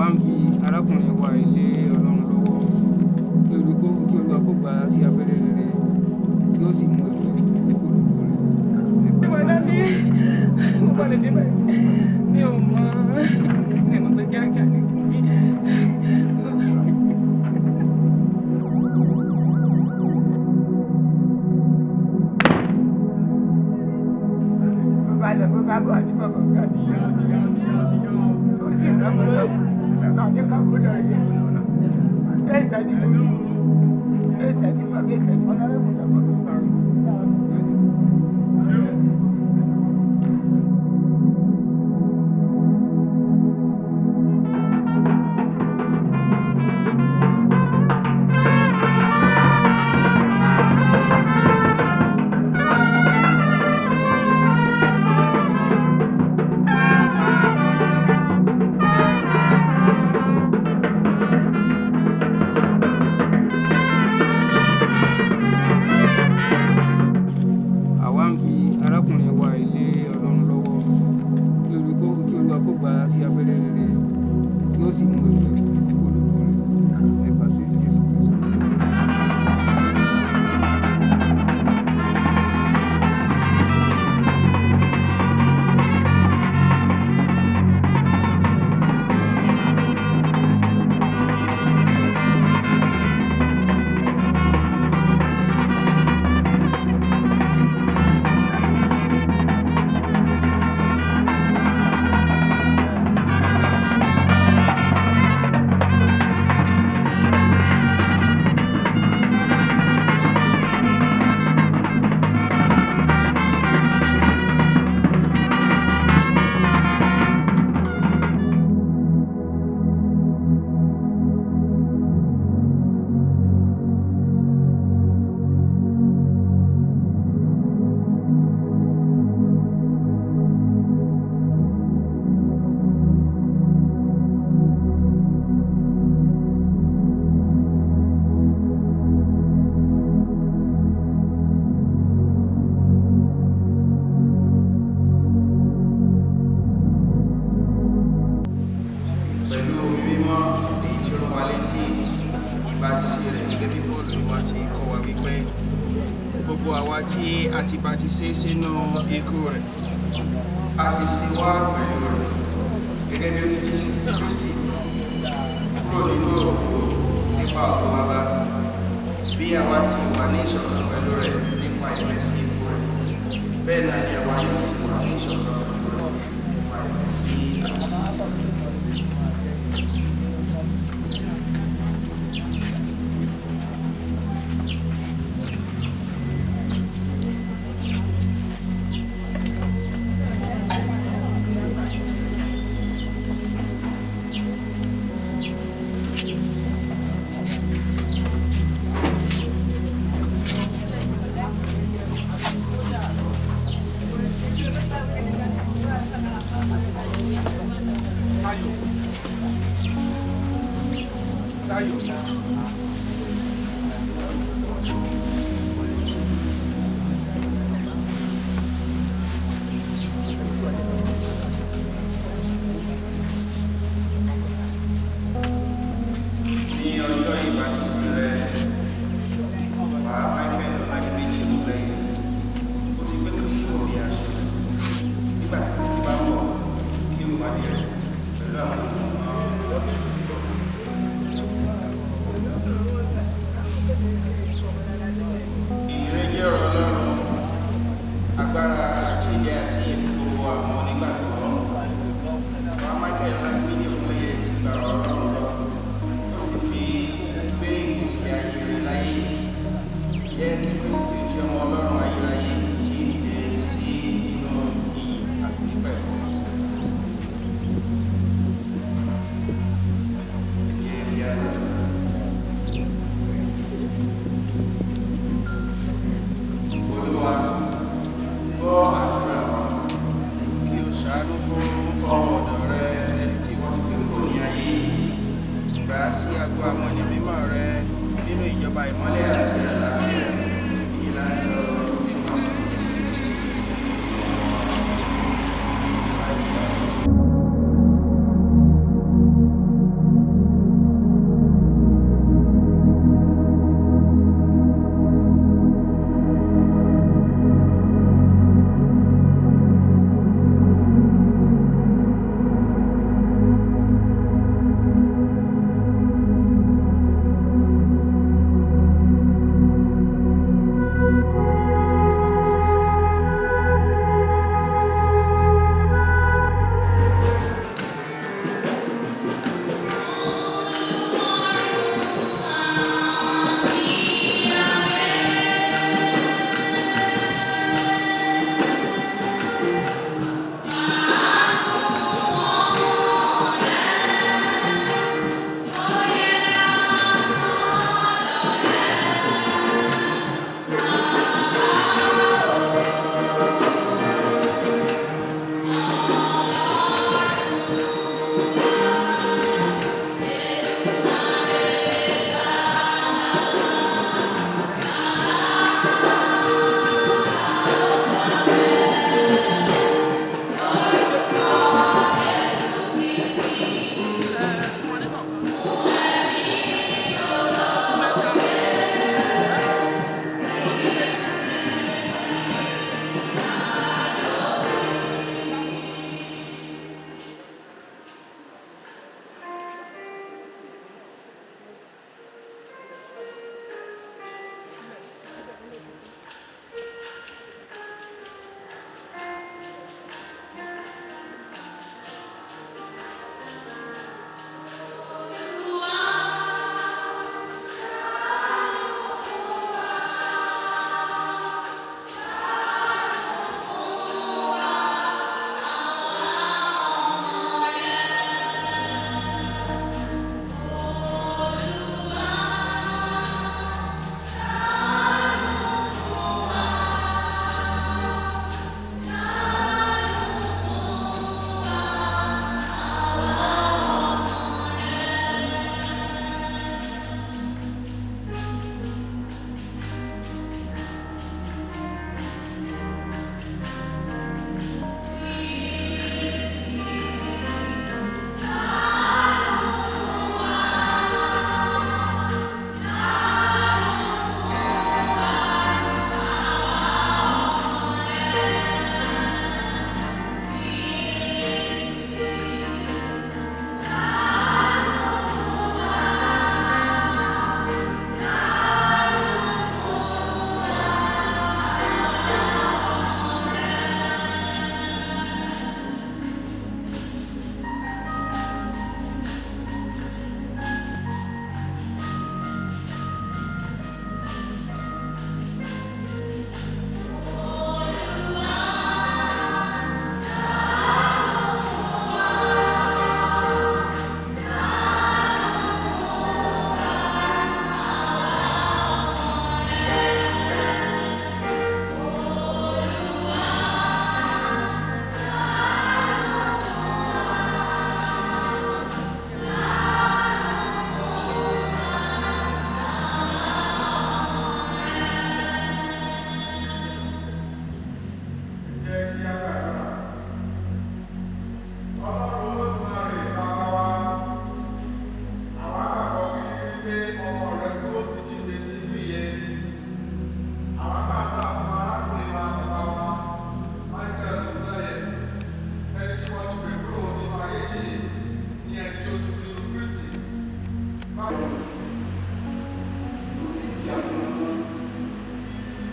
Àwa ń fi arákùnrin wa ilé Ọlọ́run lọ́wọ́ kí Olúwa kó gbà á sí afẹ́rẹ́ rere kí ó sì mú ewu kúrò lójú rẹ̀ nípasẹ̀ Jésù Kristi. Mi ò mọ̀, mi ò mọ̀ pé kíákíá ni kú mi. Bó bá lọ, bó bá bọ̀ ní bàbá ọ̀gá mi. Ó sì lọ́mọ lọ. Bàbá mi kàn bó lọ rí. Bẹ́ẹ̀ sọ ni mo rí. Bẹ́ẹ̀ sọ ni mo bẹ́ẹ̀ sọ ni mo rí. Àwa ń fi arákùnrin wa ilé Ọlọ́run lọ́wọ́ kí Olúwa kó gbà á sí afẹ́rẹ́ rere kí ó sì mú ewu kúrò lójú rẹ̀ nípasẹ̀ Jésù Kristi. Pẹ̀lú omi mímọ́ èyí tí ó rán wa létí ìbátisí rẹ̀, gẹ́gẹ́ bí Pọ́ọ̀lù mímọ́ ti kọ́ wa wípé gbogbo àwa tí a ti bátisí sínú ikú rẹ̀, a ti sin wá pẹ̀lú rẹ̀, gẹ́gẹ́ bí ó ti jí sí Kristi kúrò nínú òkú nípa ògo Baba, bí àwa ti wà ní ìṣọ̀kan pẹ̀lú rẹ̀ nípa ìfẹ́ sí ikú rẹ̀, bẹ́ẹ̀ náà ni àwa yóò sì wà ní ìṣọ̀kan pẹ̀lú rẹ̀ nípa ìfẹ́ sí àjíǹde. Ní ọjọ́ ìbátisí rẹ̀, bàbá Michael Ọládìméjì Ògúnlẹ́yẹ, ó ti gbé Kristi wọ̀ bí aṣọ. Nígbà tí Kristi bá ń bọ̀, kí ó pàdé rẹ̀ pẹ̀lú àwọn ènìyàn. Ìyìnrere jẹ́ ọ̀rọ̀ Ọlọ́run, agbára àjíǹde àti ìyè fún gbogbo àwọn onígbàgbọ́. Bàbá Michael Ọládìméjì Ògúnlẹ́yẹ ti gba ọ̀rọ̀ Ọlọ́run lọ, ó sì fi gbé ìgbésí ayé rẹ̀ láyé. Jẹ́ kí Kristi jẹ́ ọmọ Ọlọ́run ayérayé jí dìde sí inú iyì àti pẹ̀lú. Ẹ jẹ́ kí a gbàdúrà. Olúwa, gbọ́ àdúrà wa, kí o ṣàánú fún ọmọ ọ̀dọ̀ rẹ, ẹni tí ìwọ ti gbé kúrò ní ayé. Gbà á sí agbo àwọn ènìyàn mímọ́ rẹ nínú ìjọba ìmọ́lẹ̀ àti àlàáfíà. Èyí là ń tọrọ nípasẹ̀ Jésù Kristi.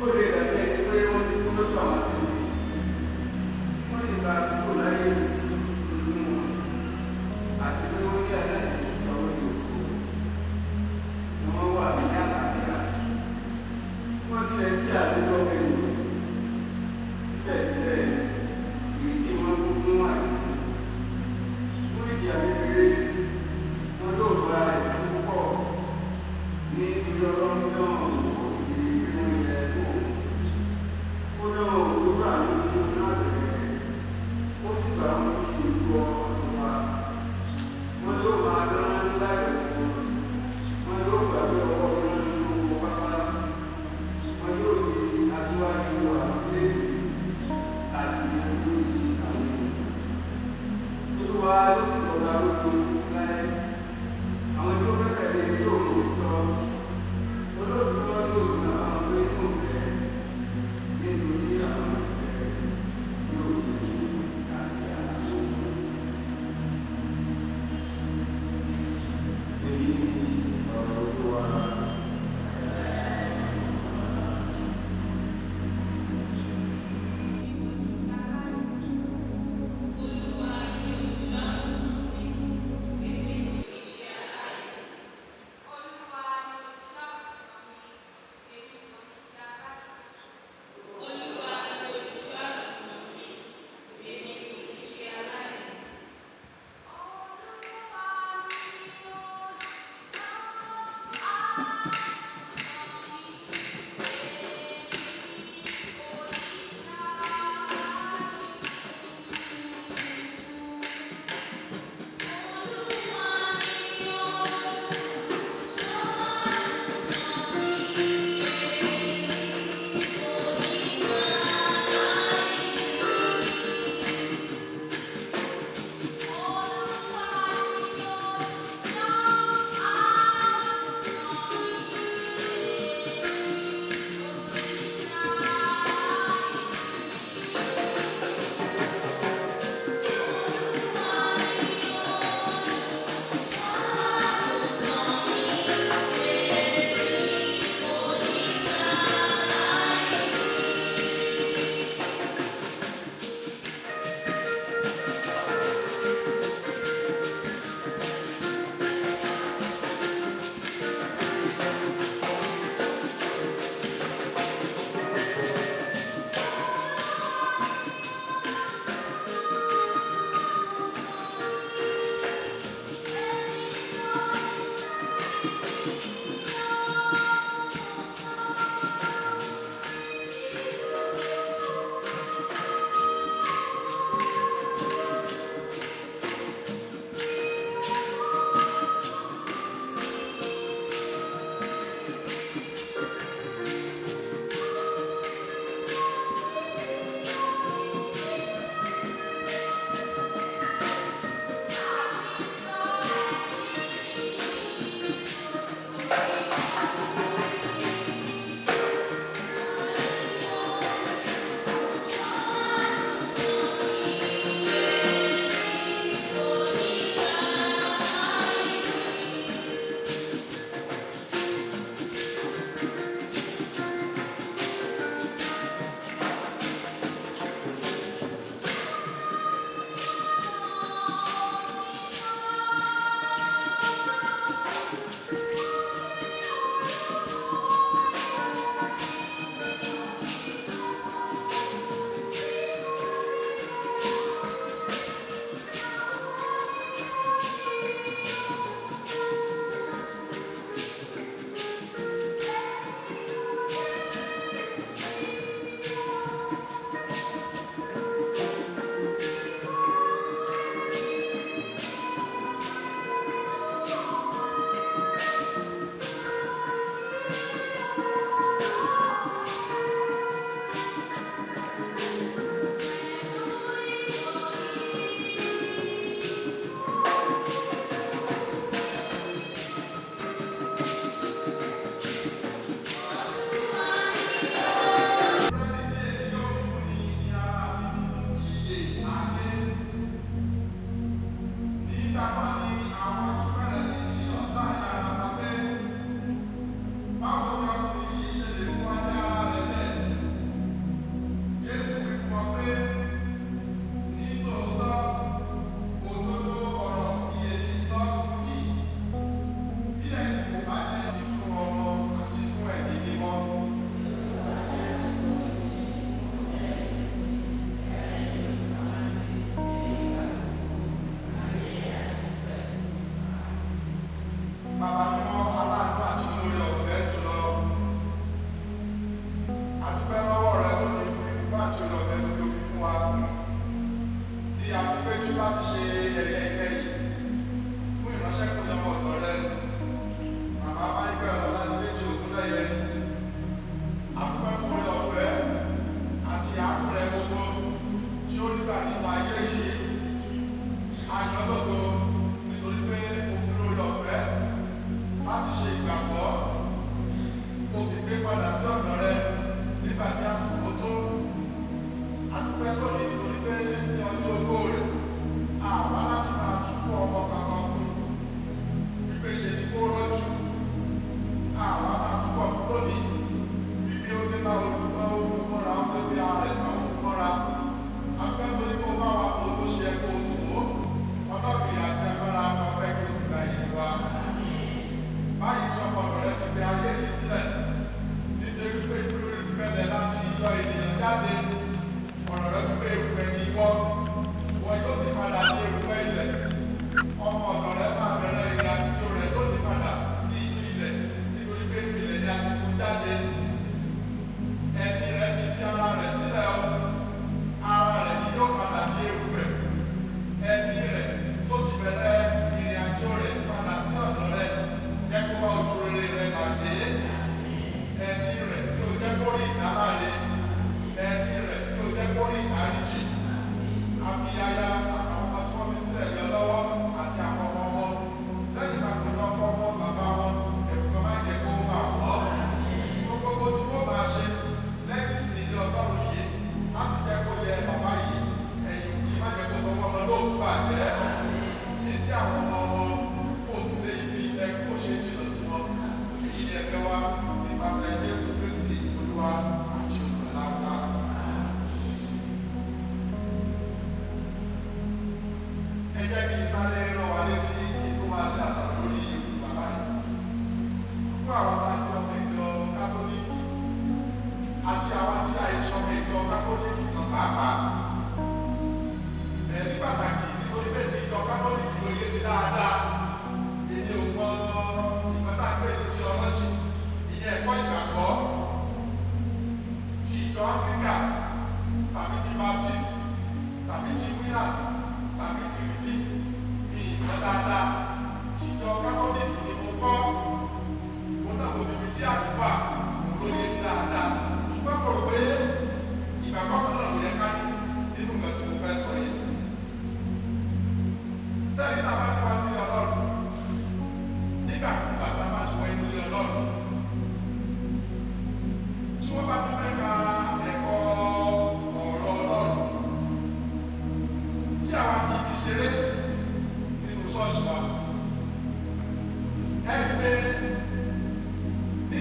Ó lè dàbí ẹni pé wọ́n ti kú lójú àwọn àṣìlè, wọ́n sì bá kúrò láyé nínú wọn, àti pé wọ́n ní aláìsí sọ̀rọ̀ ní òkú ni wọ́n wà ní àlàáfíà. Wọ́n tilẹ̀ jí àdúgbò mẹ́rin, síbẹ̀síbẹ̀ ìrètí wọn kún fún àìkú. Fún ìjìyà kékeré, wọn yóò gba ẹ̀kú púpọ̀ ní ilé Ọlọ́run náà, ó sì di bí wọ́n yẹ kó. Ó dán òwúrọ̀ nínú náà tẹ̀lé, ó sì gbà wọ́n bí ìlú ọ̀tún wa. Wọn yóò máa dán láìpẹ́, wọn yóò gbàgbé ọwọ́ wọn nínú pápá, wọn yóò di aṣíwájú àwọn orílẹ̀-èdè àti olórí àwọn ènìyàn. Olúwa yóò sì tọ́ka lóko láyé. Àwọn tí ó gbẹ́kẹ̀lé yóò mú òtítọ́. Olóòtítọ́ yóò sì máa bá wọn gbé nínú ìfẹ́, nítorí àwọn ìfẹ́ yóò di àti àlàó. Èyí ni ọ̀rọ̀ Olúwa. Olúwa.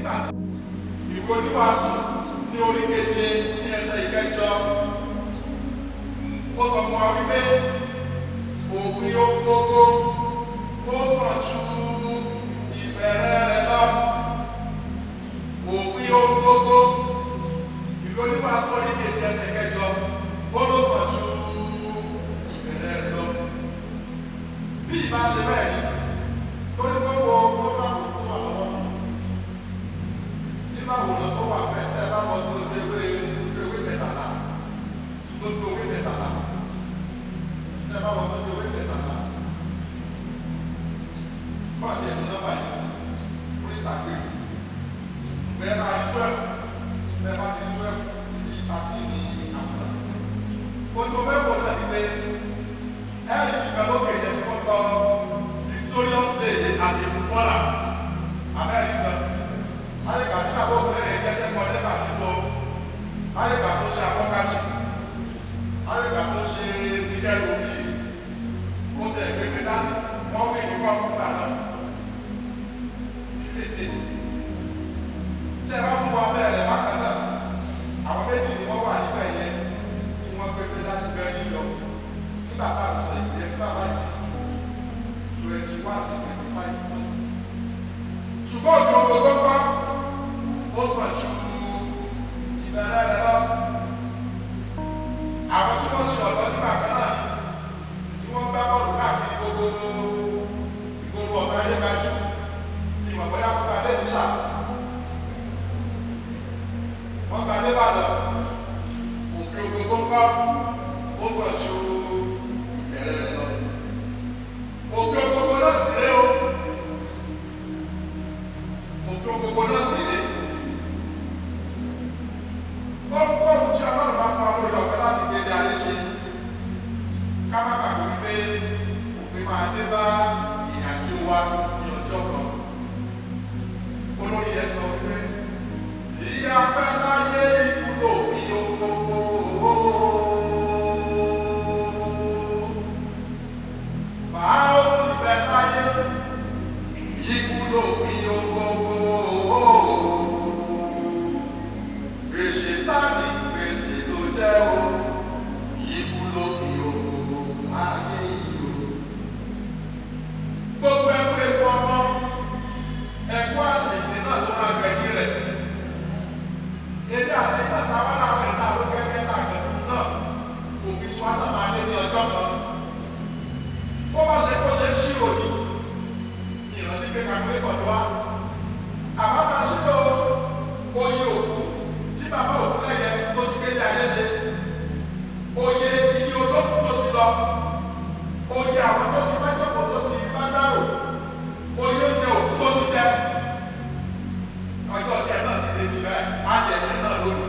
Nígbà tí ìwé Oníwàásù ní orí keje ní ẹsẹ̀ ìkẹjọ, ó sọ fún wa wípé òpin ohun gbogbo ó sàn ju ìbẹ̀rẹ̀ rẹ̀ lọ. Òpin ohun gbogbo, ìwé Oníwàásù orí keje ẹsẹ̀ ìkẹjọ, ó ló sàn ju ìbẹ̀rẹ̀ rẹ̀ lọ. Bí ìbá ṣe bẹ́ẹ̀ ni, torí pé wo program tó wà lọ́wọ́ nínú àwòrán tó wà bẹ́ẹ̀, tẹ́ ẹ bá lọ sí ojú ewé kẹtàlá, lójú ewé kẹtàlá, tẹ́ ẹ bá lọ sí ojú ewé kẹtàlá, fún àti ẹ̀fọn nọ́mbà yìí sí orí ìtàgbé bẹ́ẹ̀ máa rí 12, bẹ́ẹ̀ bá ti rí 12 ibi 13 ní àwòrán tó kù. Ojú ọmọ ẹ̀wọ̀n náà ni pé ẹ̀rí kíkan lókè yẹn tí wọ́n kọ "Victorious Day as a footballer", Amẹ́ríkà ayéka tí àbọ̀ òkúlẹ̀ jẹ́sẹ̀ kọ́ lẹ́tà nínú ayéka tó ṣe àkọ́kàṣì, ayéka tó ṣe Mikel Obi, ó tẹ̀ gbégbé dání, wọ́n wí ní kọ́mpútà náà. Tẹ́ bá fún wa bẹ́ẹ̀rẹ̀ bákan náà, àwọn méjì ni wọ́n wà níbẹ̀ yẹn tí wọ́n gbégbé dání bẹ́ẹ̀ lọ nígbà tá a sọ ìpìlẹ̀ nígbà bá jì 21 to 25. Ṣùgbọ́n òjò gbogbo kọ́, ó sàn ju ìbẹ̀rẹ̀ rẹ̀ lọ. Àwọn tí wọ́n ṣe ọ̀dọ́ nígbà kan náà ni tí wọ́n gbá bọ́ọ̀lù káàkiri gbogbo ìgboro ọ̀gá ayé gbajú, ìmọ̀ bóyá wọ́n gba dé ìṣà, wọ́n gba dé Ìbàdàn. Òpin gbogbo kọ́, ó sàn ju ìbẹ̀rẹ̀ rẹ̀ lọ. Òpin gbogbo náà sì ré o, òpin gbogbo náà sì ré. Ohunkóhun tí Ọlọ́run bá fún wa lórí ọ̀fẹ́ láti gbé ní ayé ṣe, ká má gbàgbé wípé òpin máa dé bá ìrìnàjò wa ní ọjọ́ kan. Olórí yẹn sọ wípé ìyá pẹ́ láyé, ikú lòpin ohun gbogbo. Màá ó sì bẹ láyé, ikú lòpin ohun gbogbo. Gbèsè sáàdì gbèsè ló jẹ́ o, ikú lòpin ohun gbogbo láyé yìí o. Gbogbo ẹkú epo ọmọ, ẹkú àṣègbè náà tó máa gbẹ̀yìn rẹ̀. Èmi àti iná táwọn làwọn ìta ló gẹ́gẹ́ tà pẹ̀lú náà, òbí tí wọn náà máa dé ní ọjọ́ kan. Bó bá ṣe kó ṣe ṣírò ní ìrántí pé calculator ló wá. Àbá máa ṣírò oye òkú tí bàbá òkú lẹ́yẹ tó ti gbé ní ayé ṣe, oye ilé olókùn tó ti lọ, oye àwọn tó ti bá jókòó, tó ti bá dárò, oye oúnjẹ òkú tó ti jẹ. Ọjọ́ tiẹ̀ náà sì lè dìbẹ́ á jẹ ẹsẹ̀ náà lónìí.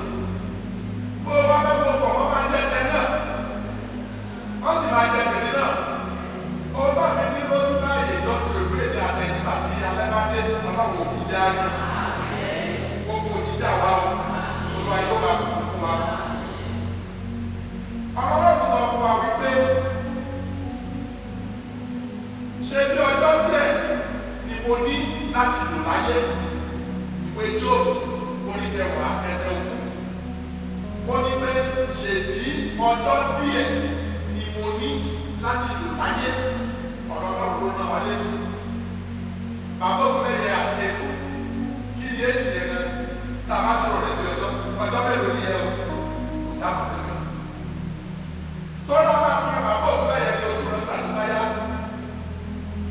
Bó wá fẹ́ gbogbo wọn máa jẹ tiẹ̀ náà, wọ́n sì máa jẹ tèmi náà. Ó bá fi ní lójú láàyè ìjọba ìwé èdè àtẹ̀yìnbá tí alẹ́ bá dé. Ọlọ́run òbí jẹ́ ayé gbogbo oníjà wa o, Olúwa yóò máa kú fún wa. Ọ̀rọ̀ Ọlọ́run sọ fún wa wípé ṣe bí ọjọ́ díẹ̀ ni mo ní láti lò láyé. Ìwé Jóòbù orí 10 ẹsẹ̀ 20, ó ní pé ṣe bí ọjọ́ díẹ̀ ni mo ní láti lò láyé. Ọ̀rọ̀ Ọlọ́run ló rán wa létí. Bàbá Ògúnlẹ̀yẹ àti etí, kí ni etí yẹn gan tá a bá sọ̀rọ̀ rẹ̀ bí ọjọ́ ọjọ́ mélòó ni ẹ o? Kò dáhùn kankan tọ́lá máa fi hàn bàbá Ògúnlẹ̀yẹ ní ojú rẹ̀ gbà tó bá yá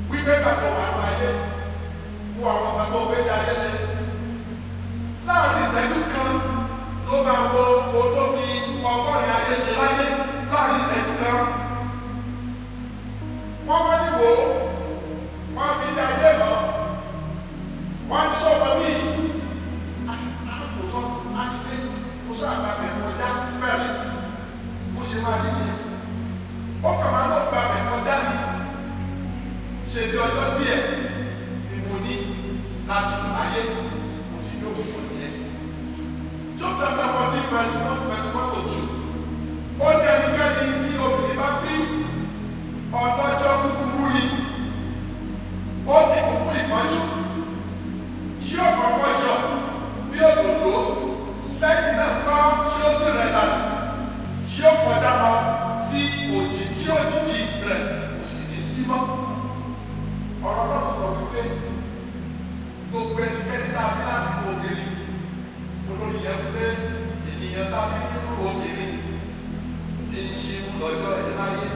wípé gbàtọ̀ wà ní ayé, wo àwọn ọmọ tó gbé ní ayé ṣe. Láàrin ìṣẹ́jú kan ló máa wo ohun tó fi 80 ayé ṣe láyé. Láàrin ìṣẹ́jú kan, wọ́n wá ní wò ó, wọ́n fi ilé ayé lọ, wọ́n ní sọ̀rọ̀ bíi kò sọ á ní pé kò sáà bá bẹ̀ kọjá fẹ́rẹ̀ bó ṣe máa ní nìyẹn. Ó kàn máa lọ gba bẹ̀ kọjá ní. Ṣe bí ọjọ́ díẹ̀ ni mo ní láti lò láyé, mo ti yóò fún nìyẹn. Job chapter 14 verse 1, verse 1 to 2, ó ní ẹnikẹ́ni tí obìnrin bá bí, ọlọ́jọ́ kúkúrú ni, ó sì kún fún ìpọ́njú. Yóò kọ́kọ́ yọ. tá a bí láti inú obìnrin. Olórí yẹn wípé ènìyàn tá a bí nínú obìnrin ní í ṣe lọ́jọ́ ẹ̀ láyé.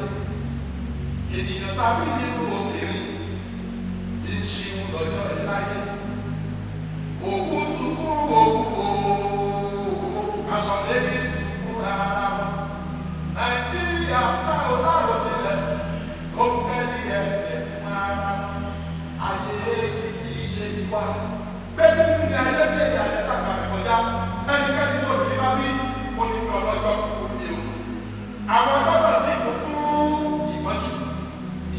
Ènìyàn tá a bí nínú obìnrin ní í ṣe lọ́jọ́ ẹ̀ láyé. Òkú sunkún òkú ooo, aṣọ lérí sunkún ara wọn. Nàìjíríà báwo báwo tilẹ̀, ó ń tẹ́lẹ̀ ẹ̀fẹ̀ fún ara wọn. Ayé kì í ṣe tiwa. Bébí ti ní ayé tí èdè àti ẹ̀ka gbà kọjá, ẹnikẹ́ni tí obìnrin bá bí, ó ní kí ọlọ́jọ́ kúkú ní o. Àwọn gbọ́dọ̀ sí kún fún ìmọ́jú.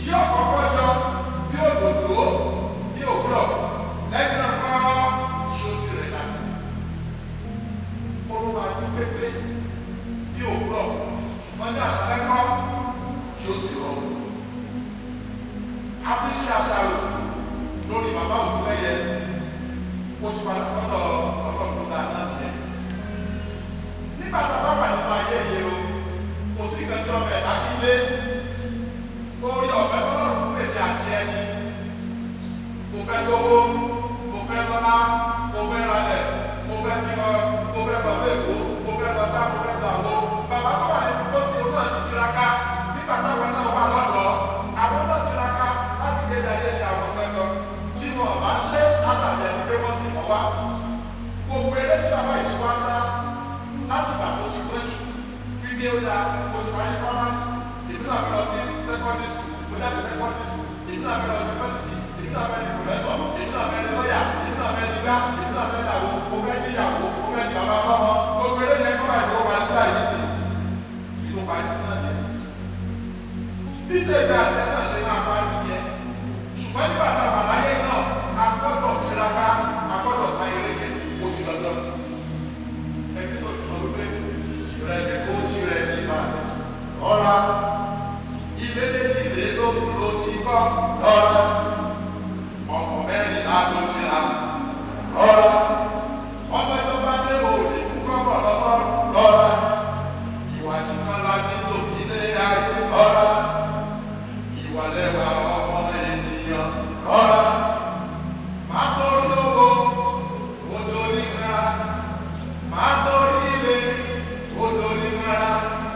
Yóò kọ́kọ́ yọ bí òdòdó ní òwúrọ̀, lẹ́yìn náà kọ́ yóò sì rẹ̀ dà. Oorun máa jí pépé ní òwúrọ̀, ṣùgbọ́n ní àṣálẹ́ kọ́ yóò sì rọ̀. A fi ṣe àṣàrò lórí bàbá Ògúnlẹ́yẹ, ó ti padà sọ́dọ̀ Ọlọ́run tó dáa náà nìyẹn. Nígbà tá a bá wà nínú ayé yìí o, kò sí nǹkan tí ọmọ ẹ̀dá kí lé. Orí ọ̀fẹ́ tọ́lọ́run fún èmi àti ẹni. Mo fẹ́ lówó, mo fẹ́ lọ́lá, mo fẹ́ ralẹ̀, mo fẹ́ bímọ, mo fẹ́ lọ Èkó, mo fẹ́ lọ bá, mo fẹ́ lọ àwo. Bàbá tó wà nínú pósí òun náà sì tiraka nígbà táwọn náà wà lọ́dọ̀ọ́. Àwọn náà tiraka láti gbé ayé ṣe àwọn kankan tí wọn bá ṣe látàbí ẹni pé wọ́n sì mọ́ wá. Gbogbo eré tí bàbá yìí ti wá sá láti ìgbà tó ti pẹ́ jù wípé ó dáa, mo ti parí primary school, èmi náà fẹ́ lọ sí secondary school, mo jáde secondary school, èmi náà fẹ́ lọ university, èmi náà fẹ́ di professor, èmi náà fẹ́ di lawyer, èmi náà fẹ́ di gbá, èmi náà fẹ́ dàwó, mo fẹ́ di ìyàwó, mo fẹ́ di bàbá ọlọ́mọ. Gbogbo eré yẹn kọ́ báyìí tó parí sí báyìí sí ibi tó parí sí náà nìyẹn. Bí tèmi àti ẹ̀ náà ṣe máa parí nìyẹn. Ṣùgbọ́n nígbà tá a wà láyé náà, a gbọ́dọ̀ tiraka, a gbọ́dọ̀ sá eré yẹn, ó di dandan. Ẹbí sọ̀rọ̀ sọ wípé tìrẹ ní kó tìrẹ ní Ìbàdàn ọ̀ra ilé méjìlélógún ló ti kọ́ ọ̀ra ọkọ̀ mẹ́rìnlá ló ti rà ọ̀ra ọmọ tó bá dé òní kú kọ́kọ́ lọ́sọ̀rọ̀ ọ̀ra ìwà nìkan la nílò ilé ayé ọ̀ra ìwà lẹ́wà ọmọ ènìyàn ọ̀ra má torí lówó ó torí kára má torí ilé ó torí kára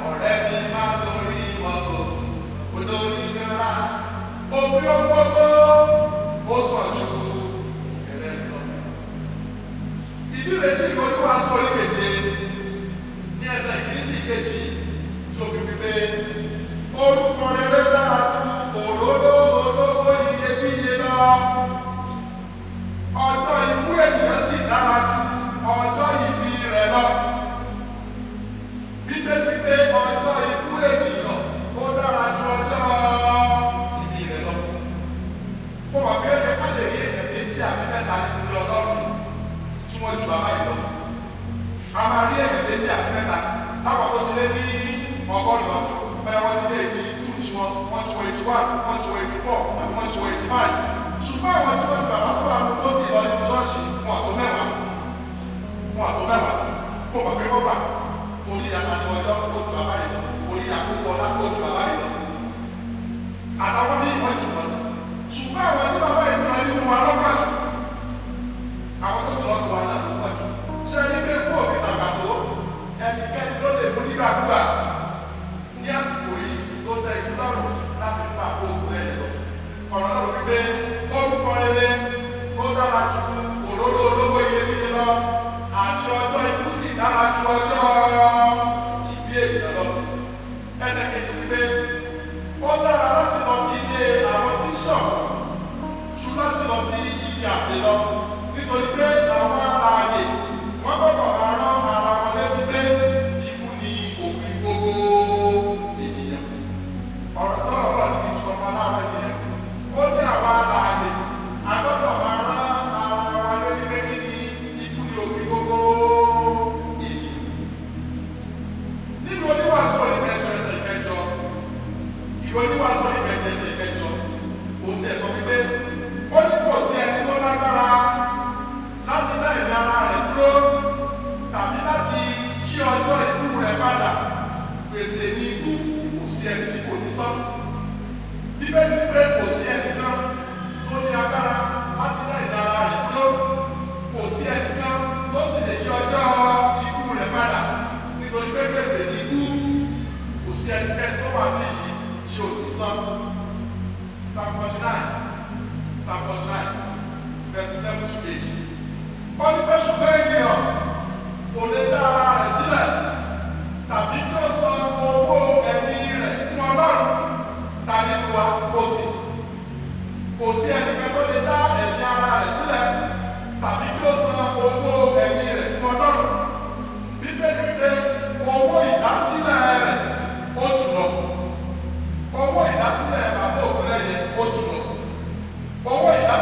ọ̀rẹ́ mi má torí mọ́tò ó torí kára omi ó gbogbo ó sàn ju ẹ̀rẹ́ lọ. Ìdí rẹ̀ tí ìkọjú wa sọ orí keje ní ẹsẹ̀ kìíní sí ìkejì tí ó fi wí pé orúkọ rere dára ju òróró olówó iyebíye lọ. Ọjọ́ ikú ènìyàn sì dára ju ọjọ́ ìbí rẹ̀ lọ. Bíbélì pé ọjọ́ ikú ènìyàn ó dára ju ọjọ́ ìbí rẹ̀ lọ. Mo mọ̀ pé ó yẹ ká lè rí èèyàn méjì àbí mẹ́ta nínú ilé Ọlọ́run tí wọ́n ju bàbá yìí lọ. A máa rí èèyàn méjì àbí mẹ́ta láwọn tó ti lé ní ọgọ́rin ọdún bẹ́ẹ̀ wọ́n ti dé 82 tí wọ́n, wọ́n ti wọ 81, wọ́n ti wọ 84 àbí wọ́n ti wọ 85. Ṣùgbọ́n àwọn tí wọ́n ju bàbá tó wà nínú pósí lọ nínú ṣọ́ọ̀ṣì wọn àtó mẹ́wàá. Wọn àtó mẹ́wàá. Mo mọ̀ pé wọ́n gbà. Orí àtàlẹ́ ọjọ́ ó ju bàbá yìí lọ. Orí àkókò ọlá ó ju bàbá yìí lọ. Àtàwọn míì wọ́n jù wọ́n lọ. Ṣùgbọ́n àwọn tí bàbá yìí lọ nínú wa lọ́pọ̀ jù. Àwọn tó jù lọ nínú wa náà ló pọ̀ jù. Ṣé ẹni pé kó òfin tàgbà tó ẹnikẹ́ni ló lè mú nígbàkúgbà ní àsìkò yìí tó tẹ ikú lọ́rùn láti mú àpò òkú lẹ́yìn lọ. Ọ̀rọ̀ náà ló wípé orúkọ rere ó dára ju òróró olówó iyebíye lọ àti ọjọ́ ikú sì dára ju ọjọ́ ìbí ènìyàn lọ. Ẹsẹ̀ kejì wípé ó dára láti lọ sí ilé àwọn tí ń ṣọ̀fọ̀ ju láti lọ sí ibi àsè lọ nítorí pé àwọn alààyè wọ́n gbọ́dọ̀ máa rán ara wọn létí pé ikú ni òpin gbogbo ènìyàn. Ọ̀rọ̀ tọ́rọ̀ wà ní sọ fún aláwọ̀ ènìyàn. Ó ní àwọn alààyè a gbọ́dọ̀ máa rán ara wa létí pé kí ni ikú ni òpin gbogbo ènìyàn. Nínú oníwàásù orí kẹjọ ẹsẹ̀ ìkẹjọ, ìwé oníwàásù orí kẹjọ ẹsẹ̀ ìkẹjọ, òun ti ẹ̀ sọ wípé ó ní kò sí ẹni tó lágbára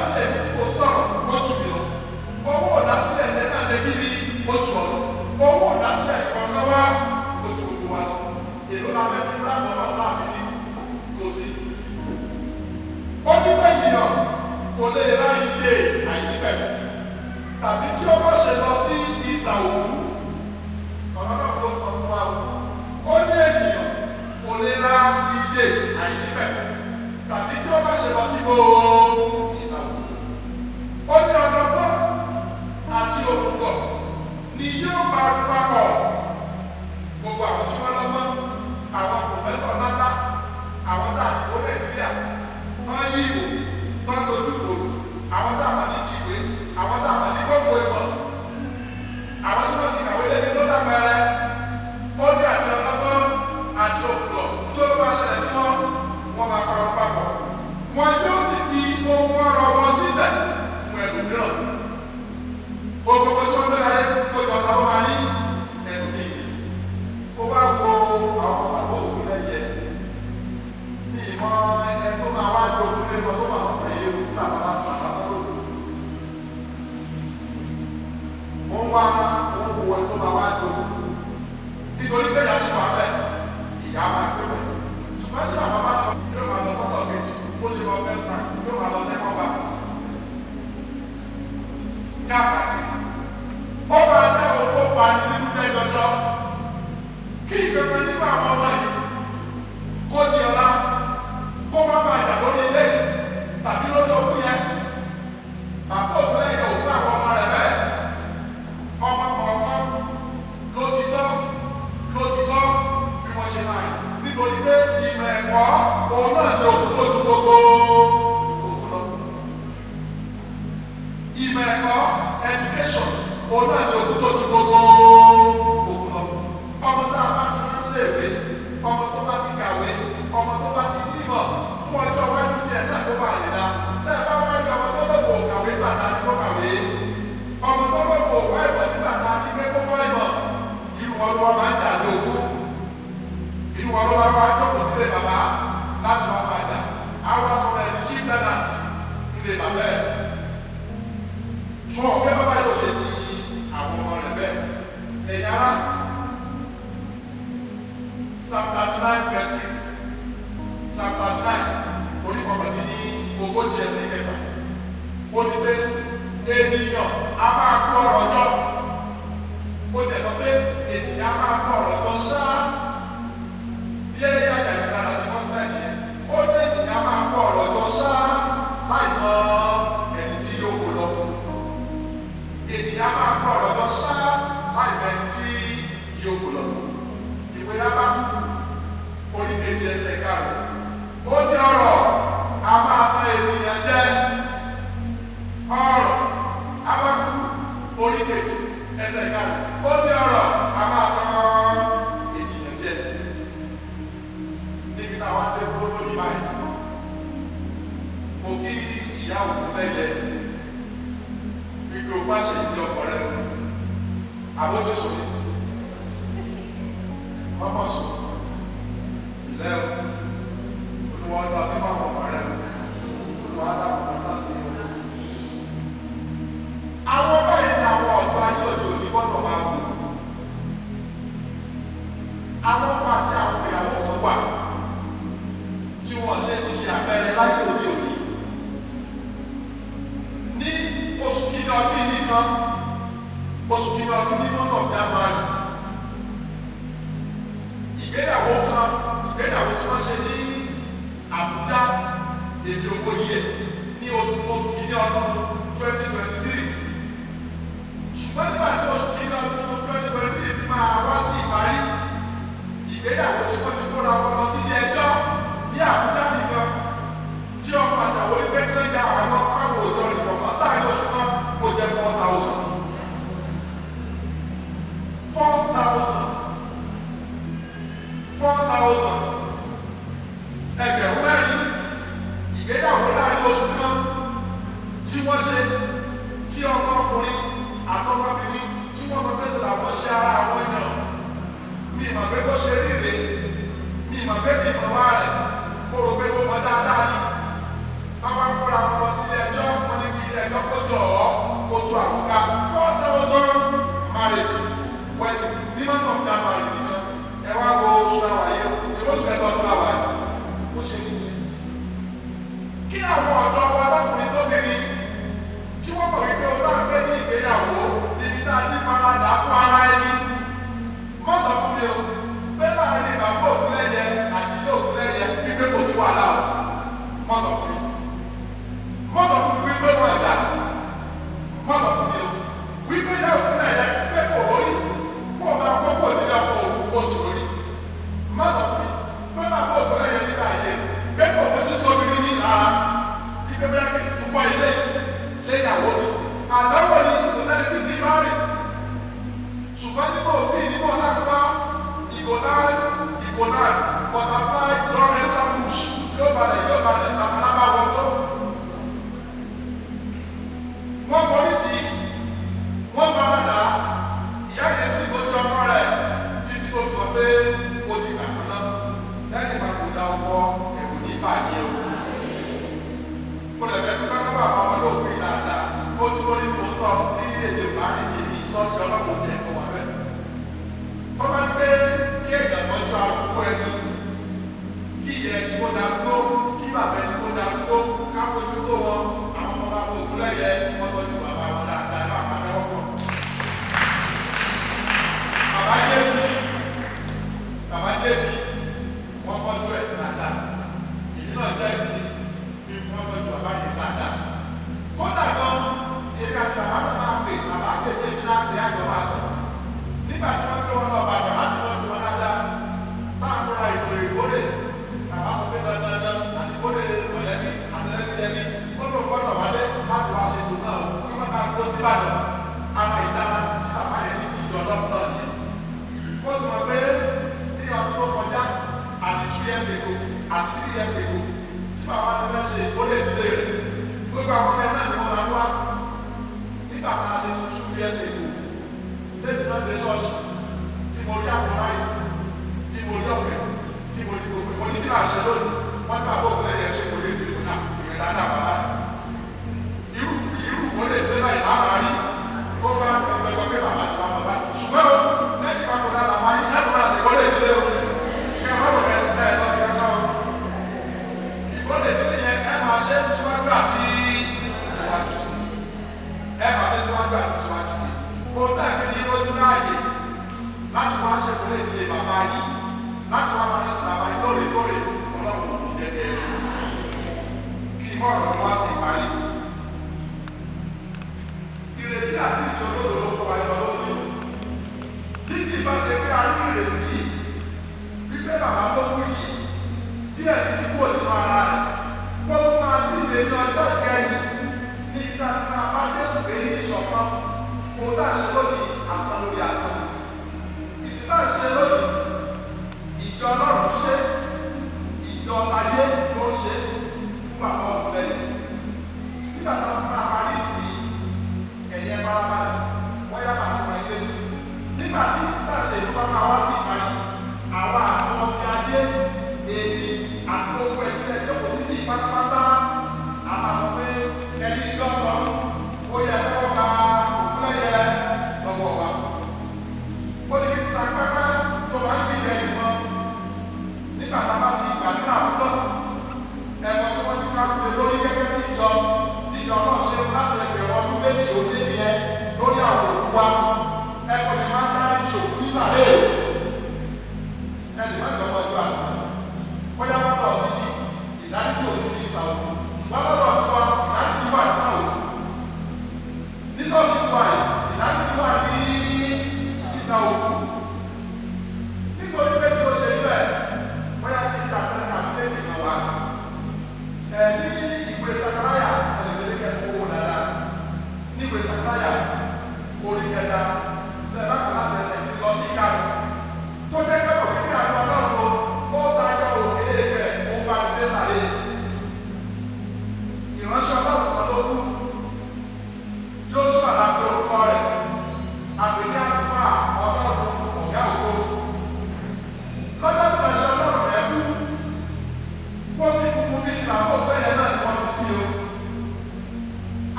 ìdásílẹ̀ tí mo sọ̀rọ̀ ó jù mí lọ. Owó ìdásílẹ̀ tẹ́ náà ṣe kí ni ó jù ọ lọ. Owó ìdásílẹ̀ kọ̀ọ̀kan wá ó ju gbogbo wa lọ. Èló la fẹ́ fi ráàmù ọlọ́run náà fi ní kò sí. Ó ní pé ènìyàn kò lè ra iye àìnípẹ̀kun tàbí kí ó má ṣe lọ sí ìsà òkú. Ọ̀rọ̀ náà ló sọ fún wa o. Ó ní ènìyàn kò lè ra iye àìnípẹ̀kun tàbí kí ó má ṣe lọ sí gbogbo ìsà òkú. Ó ní ọlọ́gbọ́n àti òmùgọ̀ ni yóò parun papọ̀. Gbogbo àwọn tí wọ́n lọ́gbọ́n, àwọn pòfẹ́sọ̀ ńláńlá, àwọn tá a dìbò Nàìjíríà, tán yí ìbò, tán dojú kò, àwọn tá a mà ní ìwé, àwọn tá a mà ní gbogbo ìmọ̀, àwọn tí wọ́n ti kàwé débi tó lápẹẹrẹ. Ó ní àti ọlọ́gbọ́n àti òmùgọ̀, kí ló máa ṣẹlẹ̀ sí wọn? Wọ́n máa parun papọ̀. Wọn yóò sì fi ohun ọrọ̀ wọn sílẹ̀ fún ẹlòmíràn. Gbogbo tí wọ́n gbé láyé kó jọ ta ló máa ní ẹlòmíì. Ó wá wo àwọn bàbá òkú lẹ́yẹ. Ní ìmọ̀ ẹ tó máa wá gbé òkú lẹ́yẹ tó máa lọ́kàn yé òkú bàbá láti bàbá tó lò. Wọ́n wá wọ́n wo ẹ tó máa wá gbé òkú. Nítorí pé ìyá ṣì wà bẹ́ẹ̀, ìyá máa gbé bẹ́ẹ̀. Ṣùgbọ́n tí bàbá bá lọ, yóò máa lọ sọ́tọ̀ kejì. Bó ṣe lọ first bank, yóò máa lọ second bank. Káàkiri. Ó máa dá ohun tó pa ní nínú jẹ́ jọjọ. Kí ìkankan nínú àwọn ọmọ yìí kó di ọ̀la, kó má máa jà lórí ilé tàbí lórí òkú yẹn. Bàbá òkú lẹ́yìn òkú àwọn ọmọ rẹ̀ bẹ́ẹ̀. Ọmọ kọ̀ọ̀kan ló ti tọ́ ló ti tọ́ bí wọ́n ṣe máa rìn. Nítorí pé ìmọ̀ ẹ̀kọ́ òun náà ní òkú tó ju gbogbo òkú lọ. Ìmọ̀ ẹ̀kọ́, education, òun náà ní òkú tó ju gbogbo òkú lọ. Ọmọ tá a bá ti rán léèwé, ọmọ tó bá ti kàwé, ọmọ tó bá ti nímọ̀ fún ọjọ́ iwájú tiẹ̀ náà kó bá lè dá. Tẹ́ ẹ bá wá rí ọmọ tó lọ́wọ́ kàwé bàtà ní kó kàwé. Ọmọ tó lọ́wọ́ wá ìmọ̀ ní bàtà ní pé kó wá ìmọ̀. Irú wọn ló wá máa ń jà ní ogún. Irú wọn ló wá wá jókòó sílé bàbá láti wá máa jà. Àwọn sọ̀rọ̀ ẹni chief tenant nílé bàbá ẹ̀. Ṣùgbọ́n ọ̀gá bàbá yóò ṣe ti àwọn ọmọ rẹ̀ bẹ́ẹ̀. Ẹ̀yin ará, Psalm 39 verse 6, Psalm 39 orí 39 ẹsẹ̀ 6. Ó ní pé ènìyàn a máa kó ọrọ̀ jọ. Ó tiẹ̀ sọ pé ènìyàn a máa kó ọrọ̀ jọ ṣáá. Bí ẹyẹ àjàyí dára ṣe kọ́ sílẹ̀ nìyẹn. Ó ní ènìyàn a máa kó ọrọ̀ jọ ṣáá láì mọ ẹni tí yóò kó lọ. Ènìyàn máa kó ọ̀rọ̀ lọ ṣáá láì mọ ẹni tí yóò kó lọ. Ìwé Ábákúkù orí 2 ẹsẹ̀ 5. Ó ní ọ̀rọ̀ a máa tan ènìyàn jẹ. Ọ̀rọ̀ Ábákúkù orí 2 ẹsẹ̀ 5. Ó ní ọ̀rọ̀ a máa tan ènìyàn jẹ. Níbi táwa dé kúrò lónìí báyìí, mo kí ìyá òkú lẹ́yẹ wípé o bá ṣe ìdí ọkọ rẹ o, àbó ti sùn ní ọmọ sùn ilẹ̀ o, olúwa ọdún àti fáwọn ọmọ rẹ o, olúwa dàpọ̀ mọ́tà sí o. Àwọn báyìí ni àwọn ọ̀dọ́ ayé òde òní gbọ́dọ̀ máa wò. Àwọn ọkọ àti àwọn ìyàwó kan wà tí wọ́n ṣe fi ṣe àpẹẹrẹ láyé òde òní. Ní oṣù kìíní ọdún yìí nìkan, oṣù kìíní ọdún ní month of January, ìgbéyàwó kan, ìgbéyàwó tí wọ́n ṣe ní Àbújá, èdè owó yìí ní oṣù kìíní ọdún 2023. Ṣùgbọ́n nígbà tí oṣù kìíní ọdún 2023 fi máa wá sí ìparí, ìgbéyàwó tí wọ́n ti kóra wọn lọ sí ilé ẹjọ́ ní Àbújá nìkan, tí ọkọ àti àwọn onígbẹ́ kan ya àwọn pápá òjò rìn pọ̀ mọ́ láàrin oṣù kan, kó jẹ́ 4,000. Àwọn ọ̀dọ́ wa lọ́kùnrin lóbìnrin kí wọ́n mọ̀ wípé ohun tá à ń pè ní ìgbéyàwó níbi tá a ti faradà fún ara ẹni. Má sọ fún mi o pé láàrin bàbá Ògúnlẹ́yẹ àti ilé Ògúnlẹ́yẹ wípé kò sí wàhálà o. Má sọ fún mi. Má sọ fún mi wípé wọ́n jà. Má sọ fún mi o wípé ilé Ògúnlẹ́yẹ pé kò lórí kó o máa kó kò nílé ọkọ òun kó o sì lórí. Má sọ fún mi pé bàbá Ògúnlẹ́yẹ nígbà yẹn pé kò fojú sí obìnrin ní ara wípé bóyá kí tuntun fọ́ ilé léyàwó mi. Àdánwò ni kò sẹ́ni tí kì í bá rìn. Ṣùgbọ́n nígbà òfin nínú ọ̀la nǹkan ìgò náà ìgò náà butterfly don enter bush yóò balẹ̀ yóò balẹ̀ labalábá wọ́tọ́. Wọ́n forí tì í, wọ́n faradà, ìyá yẹn sì kó tí ọmọ rẹ̀ títí tó fi mọ̀ pé ó di ìgbà kan náà. Lẹ́yìn ìpapòdà ọkọ ẹ̀rù ní bàyẹ̀ o. Mo lè fẹ́ dúpẹ́ lọ́wọ́ àwọn ọmọ yóò fi dáadáa. Ó ti wọ́n ní kò sọ ní èdè báyìí ní èmi sọ ìjọba kò tiẹ̀ kọ́ wà bẹ́ẹ̀. Tó bá ń pé kí èèyàn tọ́jú arúgbó ẹni, kí ìyá ẹni kó darúgbó, kí bàbá ẹni kó darúgbó, ká mójú tó wọn, àwọn ọmọ bàbá Ògúnlẹ́yẹ wọ́n tọ́jú bàbá wọn dáadáa ẹ máa pàtẹ́wọ́ fún wọn. Bàbá Jébì, bàbá Jébì, wọ́n tọ́jú ẹ̀ dáadáa. Èmi náà jẹ́rìí sí bí wọ́n tọ́jú bàbá yẹn dáadáa. Kódà gan, èmi àti bàbá náà máa pè, bàbá pè mí, èmi náà pè àjọ máa sọ̀rọ̀. Nígbà tí wọ́n gbé wọn lọ Ìbàdàn láti tọ́jú wọn dáadáa, táà ń múra ètò ìkórè, bàbá sọ pé dandandan àti ìkórè mọ̀lẹ́bí àtẹlẹ́bíjẹbí, ó lóun gbọ́dọ̀ wálé láti wá ṣe ètò náà o, kí wọ́n máa kó sí Ìbàdàn. Ara ìdára tí bàbá yẹn ní fún ìjọ Ọlọ́run náà nìyẹn. Ó sì mọ̀ pé ní ọdún tó kọjá àti 2 years ago àti 3 years ago tí bàbá mi fẹ́ ṣe ìkórè ìdílé rẹ̀, gbogbo àwọn ọmọ ẹ̀ náà ni wọ́n máa ń wá. Nígbà tá a ṣe ti 2 years ago, tẹ́bi náà dé ṣọ́ọ̀ṣì tí mo rí àpò ráìsì, tí mo rí ọ̀gbẹ́, tí mo rí gbogbo, mo ní kí náà ṣe lónìí, wọ́n ní bàbá Ògúnlẹ́yẹ ṣe kò lè dìbò náà, ìrìn dáadáa bàbá. Irú irú kò lè dé báyìí á máa rí. Ó bá mi sọ pé bàbá ṣe máa bàbá. Ṣùgbọ́n o, lẹ́yìn ìpapòdà bàbá yìí, láti máa ṣe ìkórè ìdílé o. Kí ẹ má rò ẹ ẹ lọ bí kankan o. Ìkórè ìdílé yẹn ẹ máa ṣe síwájú àti síwájú sí. Ẹ máa ṣe síwájú àti síwájú sí. Ohun tá a fi ní lójú láàyè láti wá ṣe ìkórè ìdílé bàbá yìí, láti wá máa ṣe bàbá yìí lóòrèkóòrè, Ọlọ́run kò ní jẹ́ kẹ́ ẹ. Kí mọ̀rọ̀ wá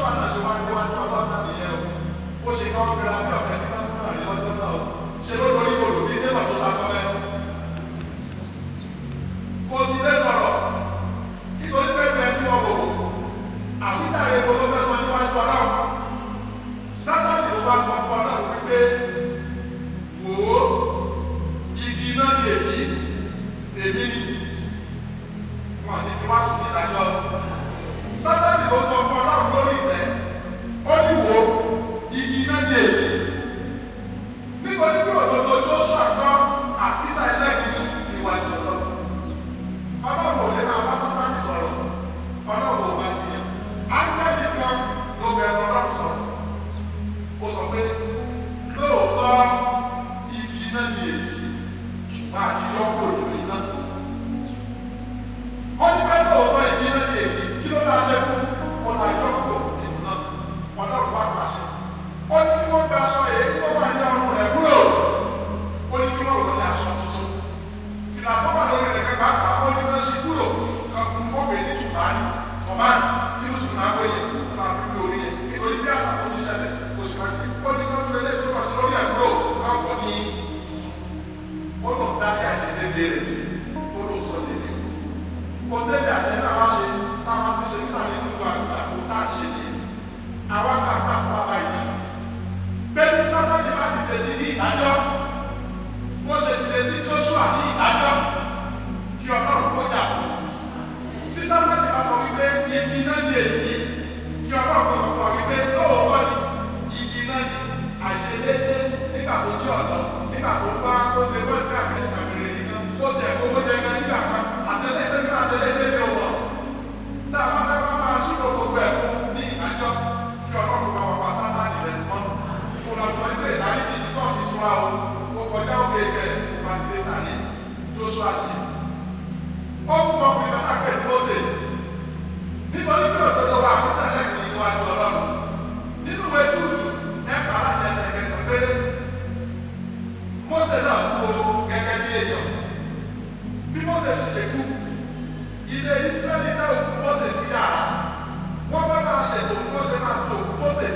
Joshua náà ṣe wá níwájú Ọlọ́run náà nìyẹn o. Ó ṣe káwọn gbéra bí ọ̀kẹ́ tí wọ́n náà rí lọ́jọ́ náà o. Ṣe ló lórí kodò bí tẹ́lọ̀ tó safọ́mẹ́. Kò sì lè sọ̀rọ̀ nítorí pé bẹ́ẹ̀ tí wọ́n wò ó. Àwítàre wo ló fẹ́ sọ níwájú Ọlọ́run? Sátánì ló wá sọ fún Ọlọ́run wípé wò ó, igi iná ni èyí, tèmi ni. Wọn ní fi wá sùn nídájọ́. Sátánì ló sọ fún Ọlọ́run lórí ìtẹ́. Ó ní wò ó, igi iná ni èyí. Nítorí pé òdodo Joshua kọ́ àkísà ẹlẹ́gbẹ̀ẹ́ ní ìwájú Ọlọ́run. Ọlọ́run ò lè máa bá Sátánì sọ̀rọ̀. Ọlọ́run ò bá jiyàn. Áńgẹ́lì kan ló bẹ̀rẹ̀ Ọlọ́run sọ̀rọ̀. Ó sọ pé lóòótọ́ igi iná ni èyí, ṣùgbọ́n àti yọ́pọ̀ lórí iná. Ó ní pé lóòótọ́ igi iná ni èyí, kí ló máa ṣe fún ọ̀nà yọ́pọ̀ nínú náà? Ọlọ́run wá pàṣẹ. Ó ní kí wọ́n gba aṣọ èyí tó wà ní ọrùn rẹ̀ kúrò. Ó ní kí wọ́n wọ̀ ní aṣọ tuntun. Fìlà tó wà lórí rẹ̀ kẹ́kọ̀ọ́ àpá ó ní kí wọ́n ṣí kúrò kan fún obìnrin ní tùbárì tọ̀mánì kí ló sì máa wé yẹn tó máa fi gbé orí yẹn nítorí bí àṣà tó ti ṣẹlẹ̀ kò sì máa gbé. Ó ní kí wọ́n tún eléyìí tó kàn sí lórí ẹ̀ kúrò káwọn wọ̀ ní tuntun. Ó lọ dárí àṣedéédéé rẹ̀ jì, ó lọ sọ déédéé. Kò tẹ́lẹ̀ àti ẹ̀dá wa ṣe táwa ti ṣe nísàlẹ̀ lójú àgbà kò tá à ṣe ní. Àwa gbàgbà fún bàbá yìí. Bẹ́ẹ̀ni Sátánì bá dìde sí ní ìdájọ́. Bó ṣe dìde sí Joshua ní ìdájọ́ kí Ọlọ́run kó jà fún un. Tí Sátánì bá sọ wípé igi iná ni èyí, kí Ọlọ́run kó sọ fún wa wípé lóòótọ́ ni igi iná ni àìṣedéédé nígbà tó jí ọ̀dọ́, nígbà tó bá tó ṣe bọ́ọ̀sì káàkiri ṣàgbèrè nìkan, ó ti ẹ̀kọ́ owó jẹ gan nígbà kan, àtẹlẹ́tẹ́ nígbà àtẹlẹ́tẹ́ ní ọwọ́. Tá a bá fẹ́ wá máa ṣírò gbogbo ẹ̀ fún ní ìdájọ́, kí Ọlọ́run bá wa pa Sátánì lẹ́nu mọ́. Kó lọ sọ wípé ìdáríjì ní ṣọ́ọ̀ṣì tiwa o, ó kọjá òkè ibẹ̀, ó bá dé sàlẹ̀, Joshua yìí. Ó kú ọkùnrin kan tá a pè ní Mósè. Nítorí pé òdodo wa àkúsà lẹ́kùn níwájú Ọlọ́run. Nínú ìwé Júùdù, ẹ̀ka láti ẹsẹ̀ kẹsàn-án péré. Mósè náà kú o gẹ́gẹ́ bí èèyàn. Bí Mósè ṣe ṣe kú, ilé Ísírẹ́lì dá òkú Mósè sí yàrá. Wọ́n fẹ́ máa ṣètò bí wọ́n ṣe máa tó òkú Mósè.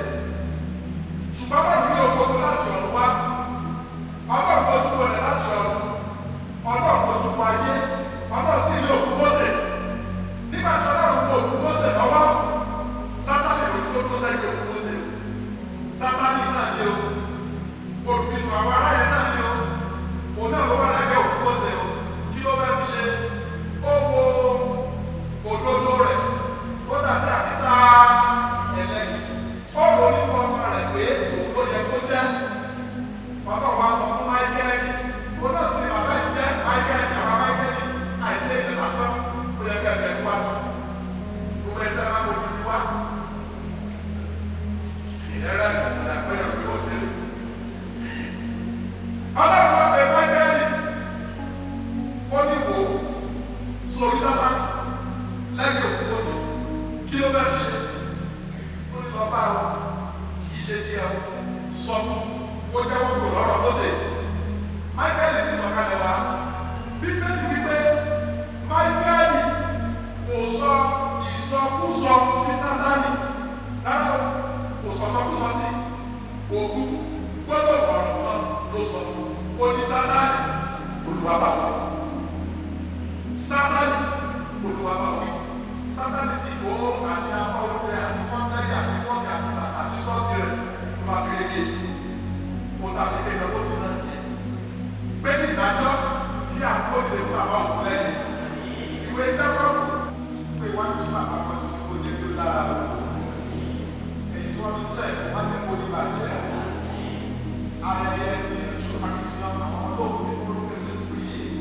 Ṣùgbọ́n wọ́n rí ògbógbó láti ọ̀run wá. Ọlọ́run bójú wo rẹ̀ láti ọ̀run. Ọlọ́run bójú wo ayé. Ọlọ́run sì rí òkú Mósè. Nígbà tí Ọlọ́run wo òkú Mósè lọ́wọ́, Sátánì ló tó dúró sẹ́yìn òkú Mósè. Sátánì náà ni o. Olùfisùn àwọn ará yẹn náà ni o. Òun náà ló wà lẹ́gbẹ̀ẹ́ òkú Mósè o. Kí ló fẹ́ fi ṣe? Ó wo òdodo rẹ̀ tó dàbí àkísà ẹlẹ́gbẹ̀ẹ́. Ó rò nínú ọkàn rẹ̀ pé òun ló yẹ kó jẹ́. Ọlọ́run wá sọ fún Máíkẹ́lì. Òun náà sì ni bàbá yìí jẹ́ Máíkẹ́lì, àwọn Máíkẹ́lì àìsí èdè lásán ó yẹ kí ẹgbẹ́ wá lọ. Gbogbo ẹgbẹ́ máa fojú di wá. Ìrẹ́rẹ́ ìrẹ́pẹ́ ọjọ́ òṣèré. Ọlọ́run wá pe Máíkẹ́lì. Ó ní wò ó sórí Sátánì lẹ́yìn òkú Mósè. Kí ló fẹ́ fi ṣe? Ó ní lọ bá o, kì í ṣe tiẹ̀ o, sọ fún kó jẹ́wọ́ kò lọ́rọ̀ Mósè. Máíkẹ́lì sì sọ̀kalẹ̀ wá. Bíbélì wípé Máíkẹ́lì kò sọ ìsọkúsọ sí Sátánì. Rárá o, kò sọ̀sọkúsọ sí, kò kú, gbọ́dọ̀ ọ̀rọ̀ kan ló sọ. Ó ní Sátánì, Olúwa bá wí. Sátánì, Olúwa bá wí. Sátánì sì kó àti apá oúnjẹ àti kọ́ńtẹ́rì àti fọ́ọ̀kì àti bàtà àti sọ́ọ̀tì rẹ̀ ló máa fi rédíè. Ó ta sí kéde owó tó náà nìyẹn. Pé ní ìdájọ́ kí àkókò lè fún bàbá òkú lẹ́yìn. Ìwé Jákọ́bù pé wá ní bàbá kan tí kò jẹ́ kí ó lára o. Èyí tí wọ́n fi sílẹ̀ kó má jẹ́ kó ní bàjẹ́. Ayẹyẹ ìgbìyànjú akitiyan àwọn ọmọ tó kù ní kúrò fún ìlú yìí.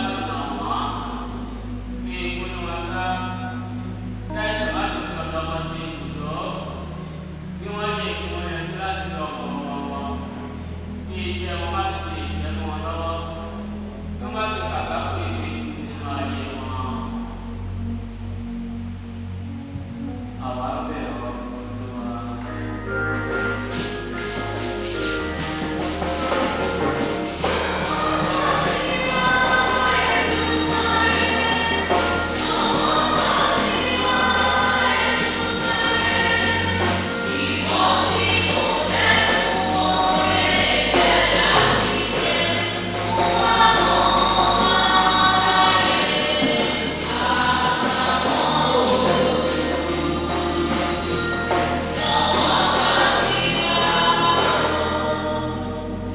sì nà wọ́n, fi ikú ní wọn sá, kí àìsàn má sì fi ọ̀dọ̀ wọn ṣe ibùdó, kí wọ́n lè fi wọn yanjú láti lọ ọ̀wọ̀ wọn, kí iṣẹ́ wọn má sì lè ṣẹ́ mọ́ wọn lọ́wọ́, kí wọ́n má sì kàgbákò ìwé nínú ayé wọn. Àwa bẹ̀ ọ́ Olúwa.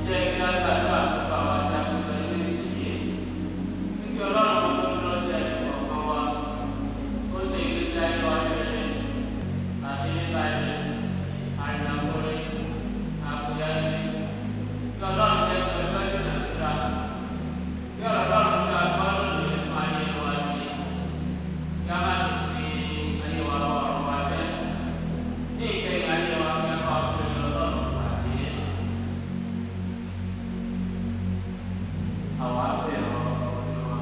Jẹ́ kí á gbàdúrà fún bàbá tí a kò sọ nínú ìsìn yìí. Kí Ọlọ́run kó tó dúró sí ẹnì kọ̀ọ̀kan wa, ó ṣe ìgbésí ayé wa ní rere àti nípa ilé, àrìnàkúrẹ́, àkúyá ilé. Kí Ọlọ́run jẹ́ kí ọjọ́ jìnnà síra. Kí ọ̀rọ̀ Ọlọ́run tí a gbọ́ lónìí fún ayé wa ṣe. Kí a má sì fi ayé wa bá ọ̀rọ̀ wa jẹ́. Ní ìkẹyìn ayé wa kí a bá ọ̀rọ̀ Ọlọ́run pàdé. Àwa bẹ̀ ọ́ Olúwa.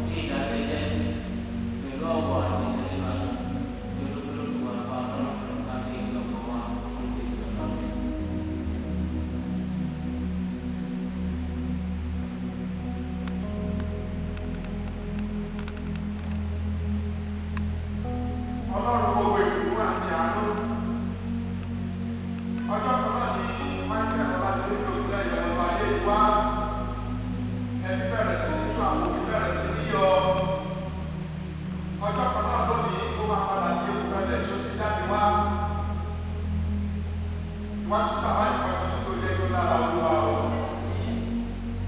Ní ìdákẹ́jẹ́, pẹ̀lú ọ̀wọ̀ àti ìtẹríba, ní olúkúlùkù wa bá Ọlọ́run ká sí ìgbé ọkàn wa fún ìgbé Ọlọ́run. Ọlọ́run gbogbo ìbùkún àti àánú. Ọjọ́ kan náà ni Michael Ọládélé tó ti lẹ́yìn ọmọ ayé yìí wá. Ẹbí bẹ̀rẹ̀ sí ní tú àwọn òbí bẹ̀rẹ̀ sí ní yọ. Ọjọ́ kan náà lónìí ó máa padà sí ìpínlẹ̀ tí ó ti jáde wá. Iwájú sí bàbá ìpàdé sí tó jẹ́ kí ó lára Olúwa o.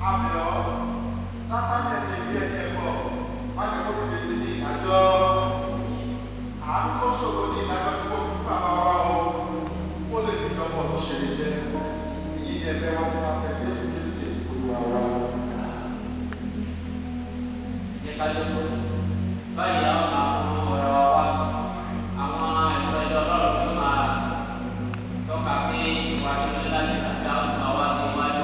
Àmì ọ́, Sátánì ẹni ìbí ẹni ẹ̀kọ́, má jẹ́ kó dìde sí ní ìdájọ́. Àánú tó ṣòro ní ìdájọ́ tí kò fún bàbá wa o, kó lè fi lọ́pọ̀ tó ṣe lè jẹ́. Èyí ni ẹ̀bẹ̀ wa nípasẹ̀ Jésù Kristi Olúwa wa. Jẹ́ ká jókòó. Báyìí a ó máa mú ọ̀rọ̀ wa wá. Àwọn ẹ̀ṣọ́ ilé Ọlọ́run ló máa tọ́ka sí ìwájú ní láti tàbí a ó sì máa wá sí iwájú.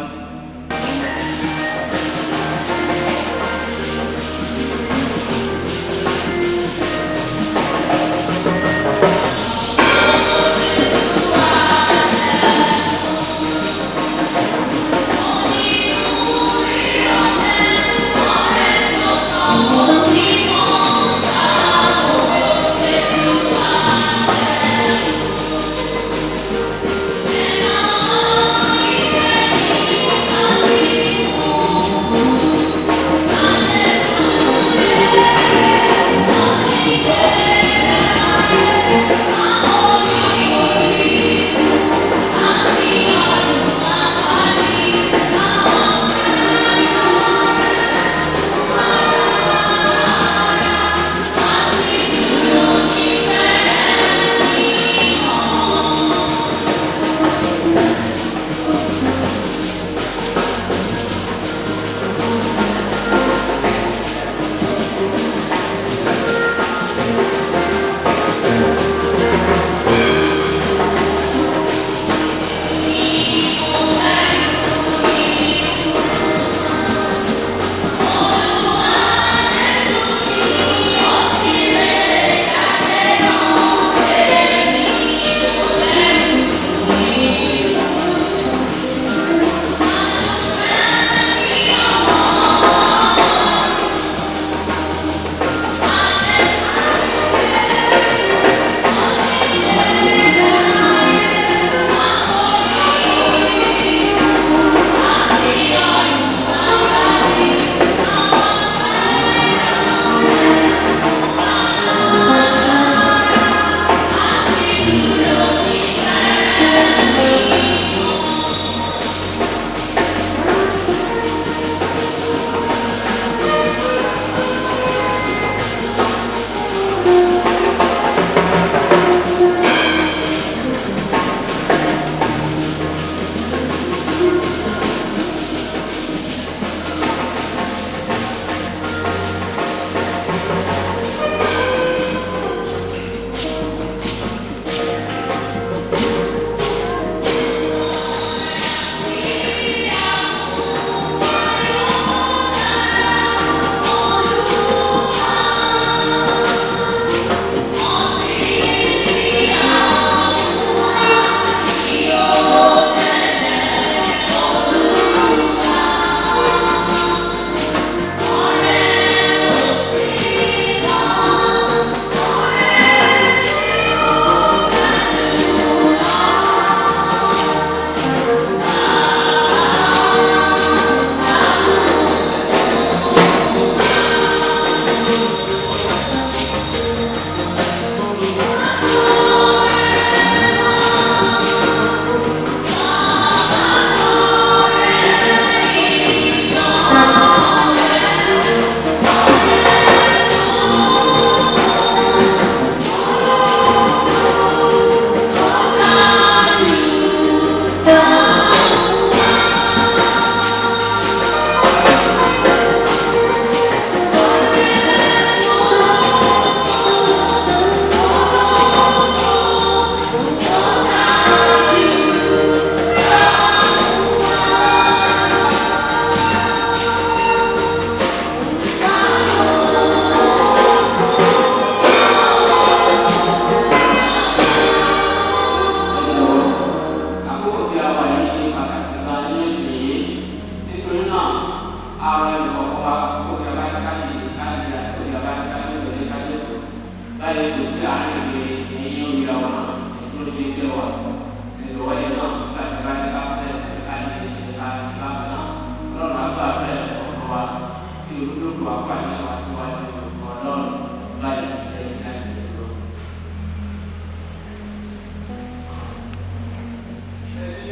Thank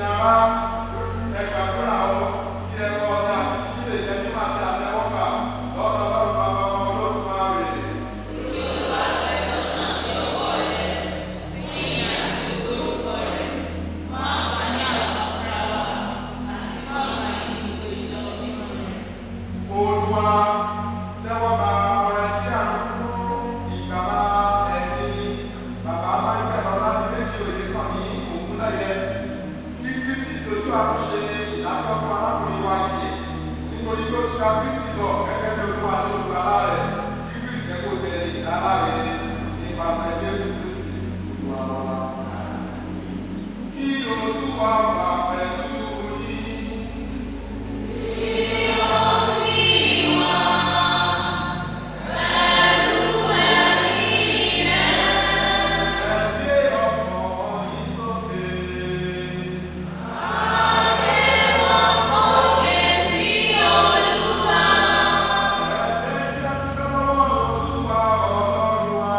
Ẹ̀yin ará, ẹ gbàdúrà o, kí ẹbọ ọjà àti tiyín lè jẹ́ mímọ́ àti àtẹ́wọ́gbà lọ́dọ̀ Ọlọ́run Baba wa Olódùmarè. Olúwa, tẹ́wọ́ gba ọrẹ tí a ń fún ìgbàlà ẹ̀mí bàbá Michael Ọládìméjì Oyèkànmí Ògúnlẹ́yẹ, kí Kristi fi ojú àánú ṣe ìdájọ́ fún arákùnrin wa yìí, nítorí pé ó ti gba Kristi lọ gẹ́gẹ́ bí Olúwa àti olùgbàlà rẹ̀, kí Kristi jẹ́ kó jẹ ìdáláre nípasẹ̀ Jésù Kristi Olúwa wa. Kí Olúwa wà pẹ̀lú yín. Ẹ gbé ọkàn yín sókè. Ẹ jẹ́ kí a dúpẹ́ lọ́wọ́ Olúwa Ọlọ́run wa.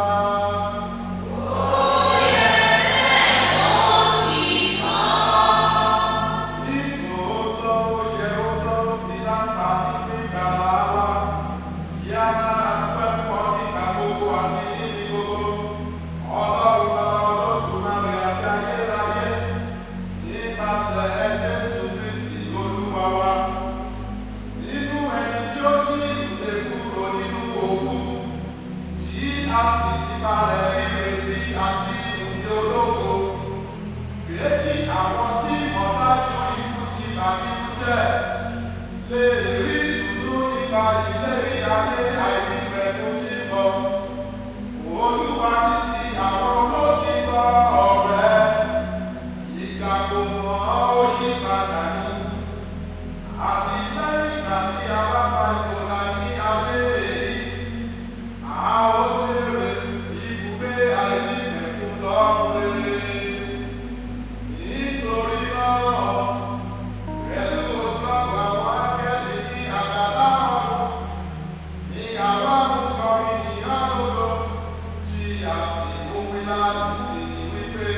Nítòótọ́ ó yẹ ó tọ́ ó sì láǹfààní fún ìgbàlà wa. Kí a máa dúpẹ́ fún ọ nígbà gbogbo àti níbi gbogbo. Ọlọ́run Baba Olódùmarè àti ayérayé, nípasẹ̀ Jésù Kristi Olúwa wa. Nínú ẹni tí ó jí ìdè kúrò nínú òkú, tí a sì ti balẹ̀ ìrètí àti ìdè ológo. Pé kí àwọn tí mọ̀dájú ikú ti bà nínú jẹ́ lè rí ìtùnú nípa ìlérí ayé àìnípẹ̀kun tí ń bọ̀. Olúwa ní ti àwọn olótìtọ́ ọ̀rẹ́, ìgbà kò mọ̀ ó yí padà ní. Àti lẹ́yìn ìgbà tí a bá pa ìkòlà ní ayé èyí, a ó jèrè ibùgbé àìnípẹ̀kun lọ́run rere. Nítorí náà, pẹ̀lú ogunlọ́gọ̀ àwọn áńgẹ́lì ní àgbàlá ọ̀run, ni àwa ń kọrin ìyìn tí a sì ń wí láti sí wípé.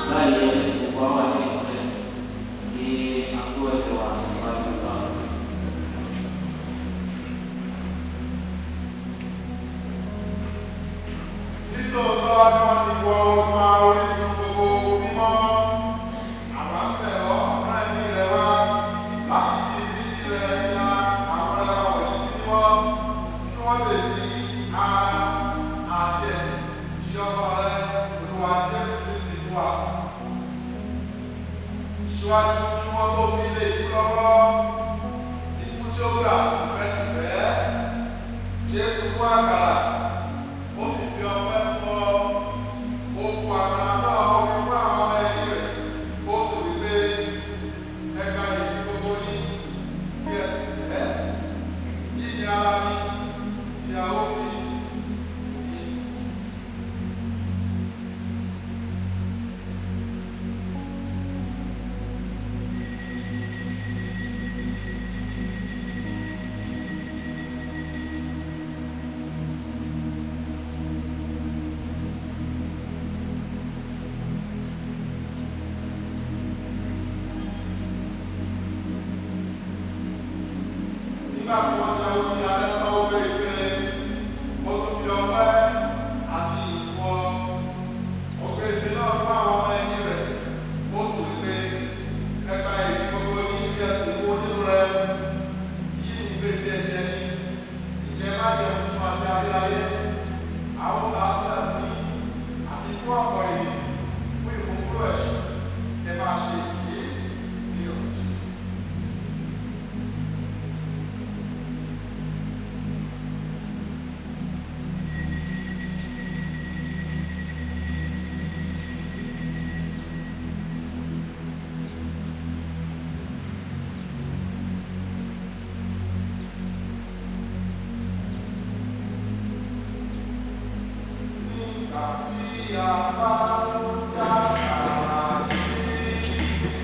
Báyìí gbogbo wa wà ní ìpínlẹ̀ kí a kó ẹ̀jẹ̀ wa síwájú Ọlọ́run. Nítòótọ́ ni wọ́n ti wọ Olúwa orísun gbogbo mímọ́. Àwa ń bẹ̀ ọ́, rán ẹ̀mí rẹ wá láti fi ìrísí rẹ ya àwọn ẹran wọ̀nyí sí mímọ́, kí wọ́n lè di ara àti ẹ̀mí tí ọmọ rẹ, Olúwa Jésù Kristi fún wa. Síwájú kí wọ́n tó fi lé ikú lọ́wọ́, ikú tí ó gbà tìfẹ́tìfẹ́, Jésù mú àkàrà. Ìgbà tí a bá ń dá àrà sí.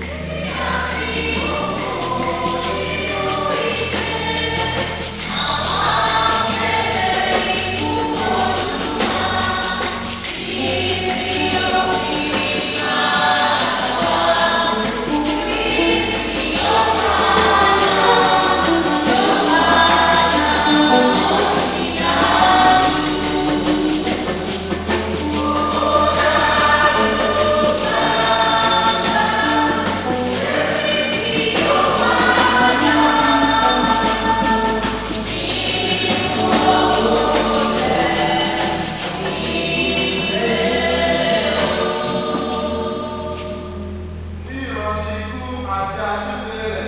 Ní ìrántí ikú àti àjíǹde rẹ̀,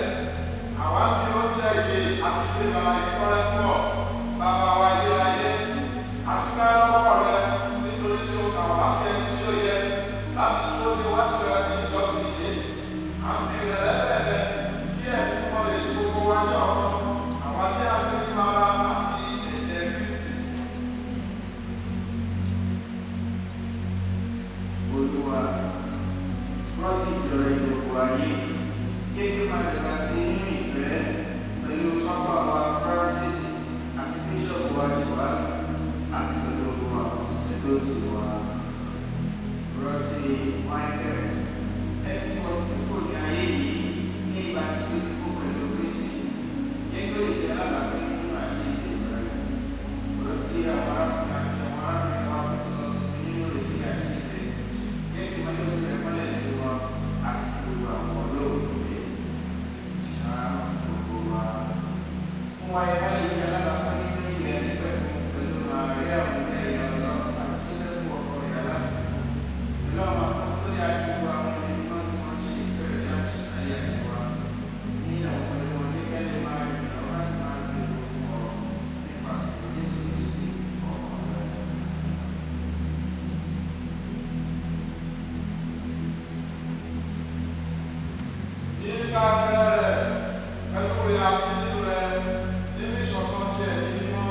àwa ń fi oúnjẹ ìyè àti ìfẹ́ bàbá yìí tọrẹ fún ọ, bàbá wa ayérayé. A dúpẹ́ lọ́wọ́ rẹ nítorí tí o kà wá sí ẹni tí ó yẹ láti dúró níwájú rẹ fún ìjọsìn yìí. À ń fi ìrẹ̀lẹ̀ bẹ̀bẹ̀ kí ẹ̀mí mímọ́ lè ṣe gbogbo wa ní ọ̀kan, àwa tí a ń gbé nínú ara àti ẹ̀jẹ̀ Kristi. Olúwa, rántí ìjọ rẹ gbogbo ayé, jẹ́ kí ó máa dàgbà sí nínú ìfẹ́ pẹ̀lú pápá wa Francis àti bíṣọ̀pù wa Jòhánù àti pẹ̀lú gbogbo àwọn òṣìṣẹ́ tó ti wà. Rántí Michael, ẹni tí wọ́n ti kúrò ní ayé yìí ní ìgbà tí ó ti kú pẹ̀lú Kristi, jẹ́ kí ó lè jẹ́ alábàápín nínú àjíǹde rẹ̀. Rántí àwọn arákùnrin àti àwọn arábìnrin wa tó ti lọ sí nínú ìrètí àjíǹde. Jẹ́ kí ìmọ́lẹ̀ ojú rẹ̀ mọ́lẹ̀ sí wọn àti sí gbogbo àwọn olóògbé. Ṣàánú gbogbo wa. Fún wa ẹ má lè jẹ́ alábàápín nínú ìyè nípẹ̀kun pẹ̀lú Màríà Òmìnira ìyá Ọlọ́run àti Jósẹ́fù ọkọ rẹ̀ alábùkún. Pẹ̀lú àwọn apọ́sítélì àti gbogbo àwọn ẹni mímọ́ tí wọ́n ṣe ìfẹ́ rẹ̀ láti ayé àti wa. Ní ìdàpọ̀ pẹ̀lú wọn, jẹ́ kí a lè máa rìn lọ́wọ́ láti máa gbé gbogbo ọ̀rọ̀ nípasẹ̀ Jésù Kristi ọmọ rẹ̀. Nípasẹ̀ rẹ̀, pẹ̀lú rẹ̀ àti nínú rẹ̀, nínú ìṣọ̀kan ti ẹ̀mí mímọ́,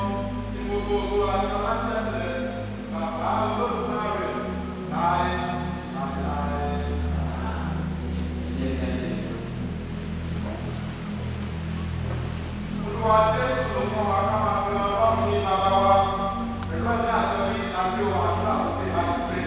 ní gbogbo ògo àti ọlá jẹ́ tìrẹ, Bàbá Olódùmarè, láé àti láéláé. Olúwa Jésù ló mú wa ká máa pe Ọlọ́run ní bàbá wa, pẹ̀lú ẹ̀mí àjọbí àbí ohun àdúrà sókè àìpé.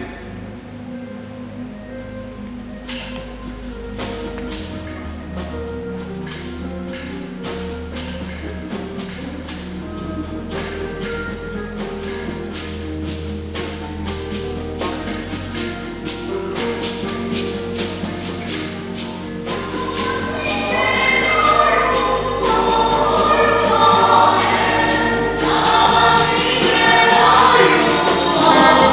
Thank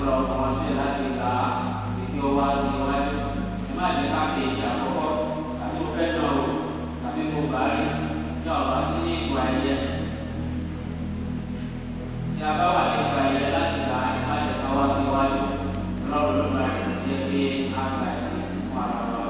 múra ọkàn wọn sílẹ̀ láti gbà á kí ó wá sí iwájú. Ẹ má jẹ́ ká fi ìṣe àkọ́kọ́ tàbí mo fẹ́ dán o tàbí mo bá rí ní ọ̀bá sí ní ipò ayẹyẹ. Tí a bá wà ní ipò ayẹyẹ láti gbà á, ẹ má jẹ́ ká wá sí iwájú. Ọlọ́run ló máa jẹ́ kí á gba ìpè fún ara wa.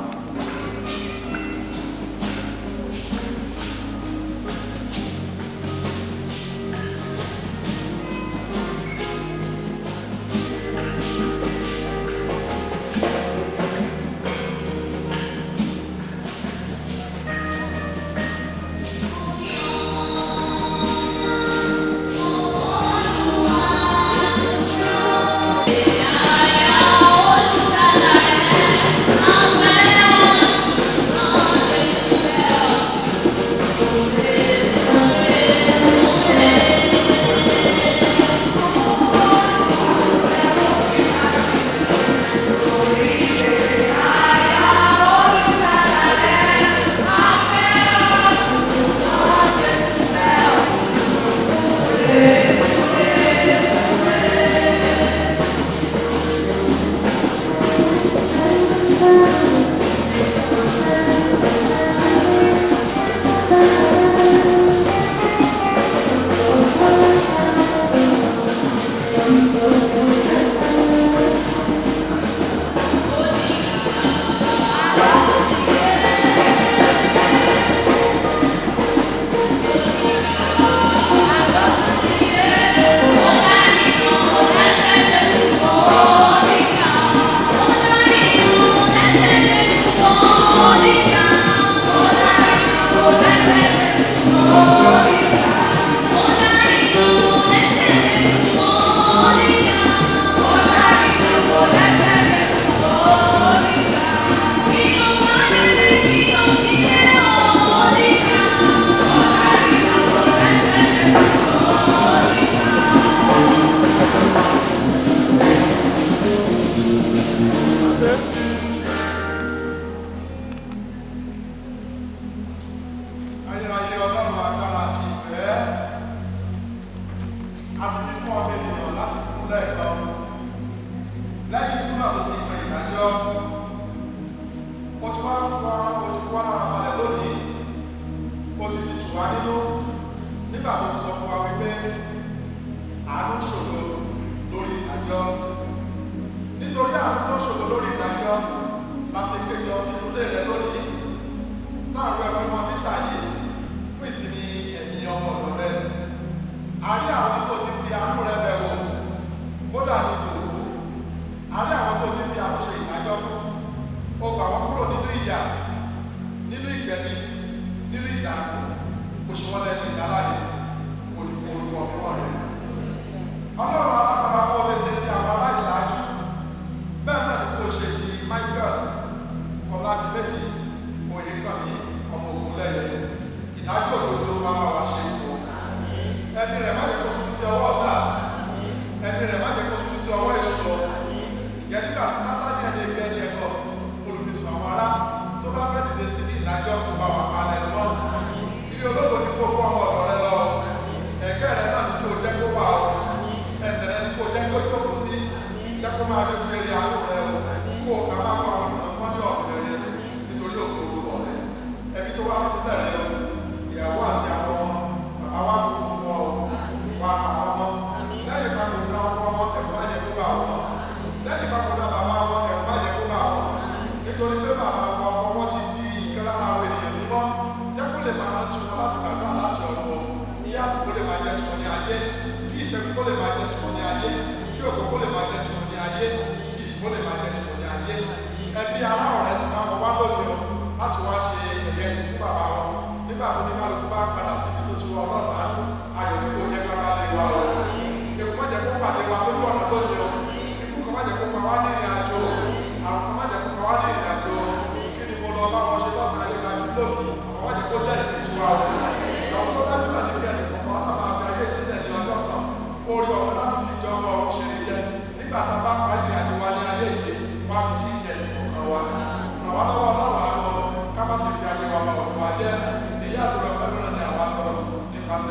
Ayérayé Ọlọ́run agbára àti ìfẹ́ àti fífún ọmọ ènìyàn láti kú lẹ́ẹ̀kan lẹ́yìn ikú náà ló sì ìfẹ́ ìdájọ́. Ó ti wá fún wa, ó ti fún wa lára balẹ̀ lónìí, ó ti ti tù wá nínú nígbà tó ti sọ fún wa wípé àánú ṣògo lórí ìdájọ́. Nítorí àánú tó ṣògo lórí ìdájọ́ la ṣe péjọ sínú ilé rẹ lónìí, táwọn ẹ̀rọ ọmọ mi ṣàyè fún ìsinmi ẹ̀mí ọmọ ọ̀dọ̀ rẹ. A rí àwọn tó ti fi àánú rẹ bẹ̀ wò kódà ní gbòòrò. A rí àwọn tó ti fi àánú ṣe ìdájọ́ fún. Ó gbà wọ́n kúrò nínú ìyà, nínú ìjẹ̀bi, nínú ìdààmú. Kò ṣe wọ́n lẹ́nu ìdáláre, kò ní fún orúkọ ọmọ rẹ. Ọlọ́run alágbára, bó ṣe ti ti àwọn ará ìṣáájú, bẹ́ẹ̀ náà ni kò ṣe ti Michael Ọládìméjì Oyèkànmí ọmọ Ògúnlẹ́yẹ. Ìdájọ́ òdodo wa máa wá ṣe fún ọ. Ẹ̀mí rẹ̀ má jẹ́ kó ṣubú sí ọwọ́ ọ̀tá, ẹ̀mí rẹ̀ má jẹ́ kó ṣubú sí ọwọ́ èṣù ọ. Ìjẹ́ nígbà tí Sátánì ẹni ẹgbẹ́ ẹni ẹ̀kọ́ olùfisùn àwọn ará tó bá fẹ́ dìde sí ní ìdájọ́, kó bá wà pa lẹ́nu mọ́. Ilé ológo ni kó mú ọmọ ọ̀dọ̀ rẹ lọ, ẹ̀gbẹ́ rẹ náà ni kó jẹ́ kó wà o, ẹsẹ̀ rẹ ni kó jẹ́ kó jókòó sí, jẹ́ kó máa rí ojú eré àánú rẹ o, kó o kà máa pa àwọn ọ̀nà mọ́ ní ọ̀dọ̀ rẹ nítorí òkú orúkọ rẹ. Ẹbí tó wá fi sílẹ̀ rẹ o, ìyàwó àti àwọn ọmọ, bàbá wa bùkún fún ọ o, wà pa àwọn ọmọ. Lẹ́yìn ìpapòdà ọkọ wọn, ẹ̀rù má jẹ́ kó bà wọ́n. Lẹ́yìn ìpapòdà bàbá wọn, ẹ̀rù má jẹ́ kó bà wọ́n, nítorí pé bàbá wọn, ọkọ wọn ti di ìkan lára àwọn ènìyàn mímọ́. Jẹ́ kó lè máa rántí wọn láti gbàdúrà láti ọ̀run o, kí àbùkù lè máa jẹ́ tiwọn ní ayé, kí ìṣẹ́gun kó lè máa jẹ́ tiwọn ní ayé, kí ògo kó lè máa jẹ́ tiwọn ní ayé, kí ìyìn kó lè máa jẹ́ tiwọn ní ayé. Ẹbí ará ọ̀rẹ́ ti bá wọn wá lónìí o láti wá ṣe ẹ̀yẹ ikú fún bàbá wọn. Nígbà tó ní kálukú bá padà síbi tó ti wọ, Ọlọ́run àánú, ayọ̀ ní kó jẹ́ ká bá lè wá o. Ewu má jẹ́ kó pàdé wa lójú ọ̀nà lónìí o. Ikú kan má jẹ́ kó pa wá ní ìrìn àjò o. Àrùn kan má jẹ́ kó pa wá ní ìrìn àjò o. Kí ni mo lọ bá wọn ṣe lọ́ta ayé gbajú lónìí? Àwọn má jẹ́ kó jẹ́ ìpín tiwa o. Àwọn tó dájú náà ní bí ẹnì kọ̀ọ̀kan náà máa fi ayé sílẹ̀ ní ọjọ́ kan. Orí ọ̀fẹ́ láti fi ìjọba ọ̀run ṣeré jẹ́ nígbà tá a bá parí ìrìn àjò wa ní ayé yìí, wá fi jí ìkẹ́ ẹnì kọ̀ọ̀kan wa. Ràn wá lọ́wọ́, Ọlọ́run àánú, ká má ṣe fi ayé wa ba ọ̀run wa jẹ́. Èyí àtúrọ̀ fẹ́ mìíràn ni àwa tọrọ nípasẹ̀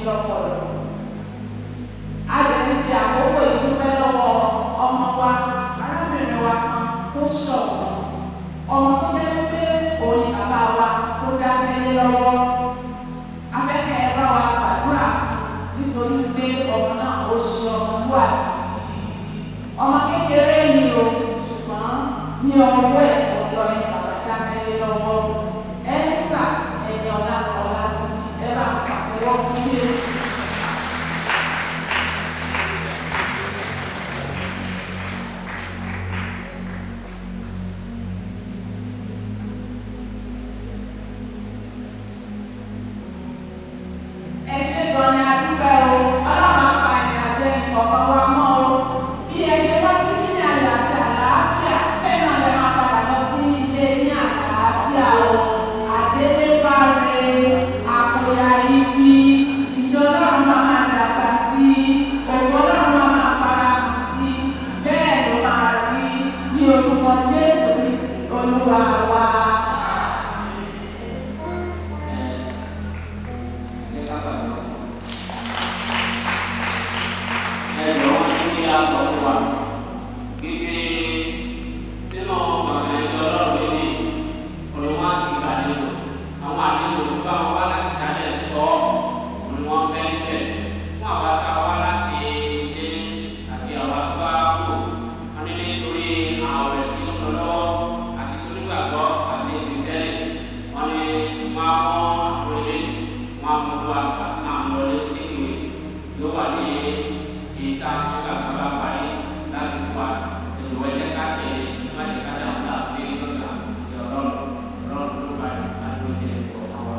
yín lọ́pọ̀lọpọ̀. A lè ń fi àkókò ìdúpẹ́ lọ́wọ́ ọmọ wa, arábìnrin wa kan tó ṣọ̀wọ́n. Ọmọ tó jẹ́ pé òun ni bàbá wa tó dákẹ́ lé lọ́wọ́. Afẹ́kẹ́ ẹ bá wa gbàdúrà fún nítorí pé ọmọ náà ó ṣe ọmọlúwàbí gidigidi. Ọmọ kékeré ni o, ṣùgbọ́n ní ọwọ́ ẹ̀ ọ̀dọ́ ni bàbá dákẹ́ lé lọ́wọ́. Esther Ẹniọlá Ọlátúnjí, ẹ bá ń pàtẹ́wọ́ fún Jésù. Ẹ ṣé gan ni a dúpẹ́ o. Ọlọ́run á pa ìrìn àjò ẹnìkọ̀ọ̀kan wa mọ́ o. Bí ẹ ṣe wá sí ní ayọ̀ àti àlàáfíà, bẹ́ẹ̀ náà lẹ máa padà lọ sí ilé ní àlàáfíà o. Àdélébáre, àkòyà ibi, ìjọ Ọlọ́run máa máa dàgbà sí i, ògo Ọlọ́run máa máa farahàn sí i, bẹ́ẹ̀ ló máa rí ní orúkọ Jésù Kristi Olúwa wa. Ló wà ní ìta nígbà tí a bá parí láti fún wa ìwé ẹ̀jẹ̀ ká tẹ̀lé ìmájẹ̀ ká dà wọ́n láàbí lọ́nà ìyá ọlọ́run ọlọ́run ló bá yẹ àdúró tí ẹ̀ kọ̀ ọ̀kan wa.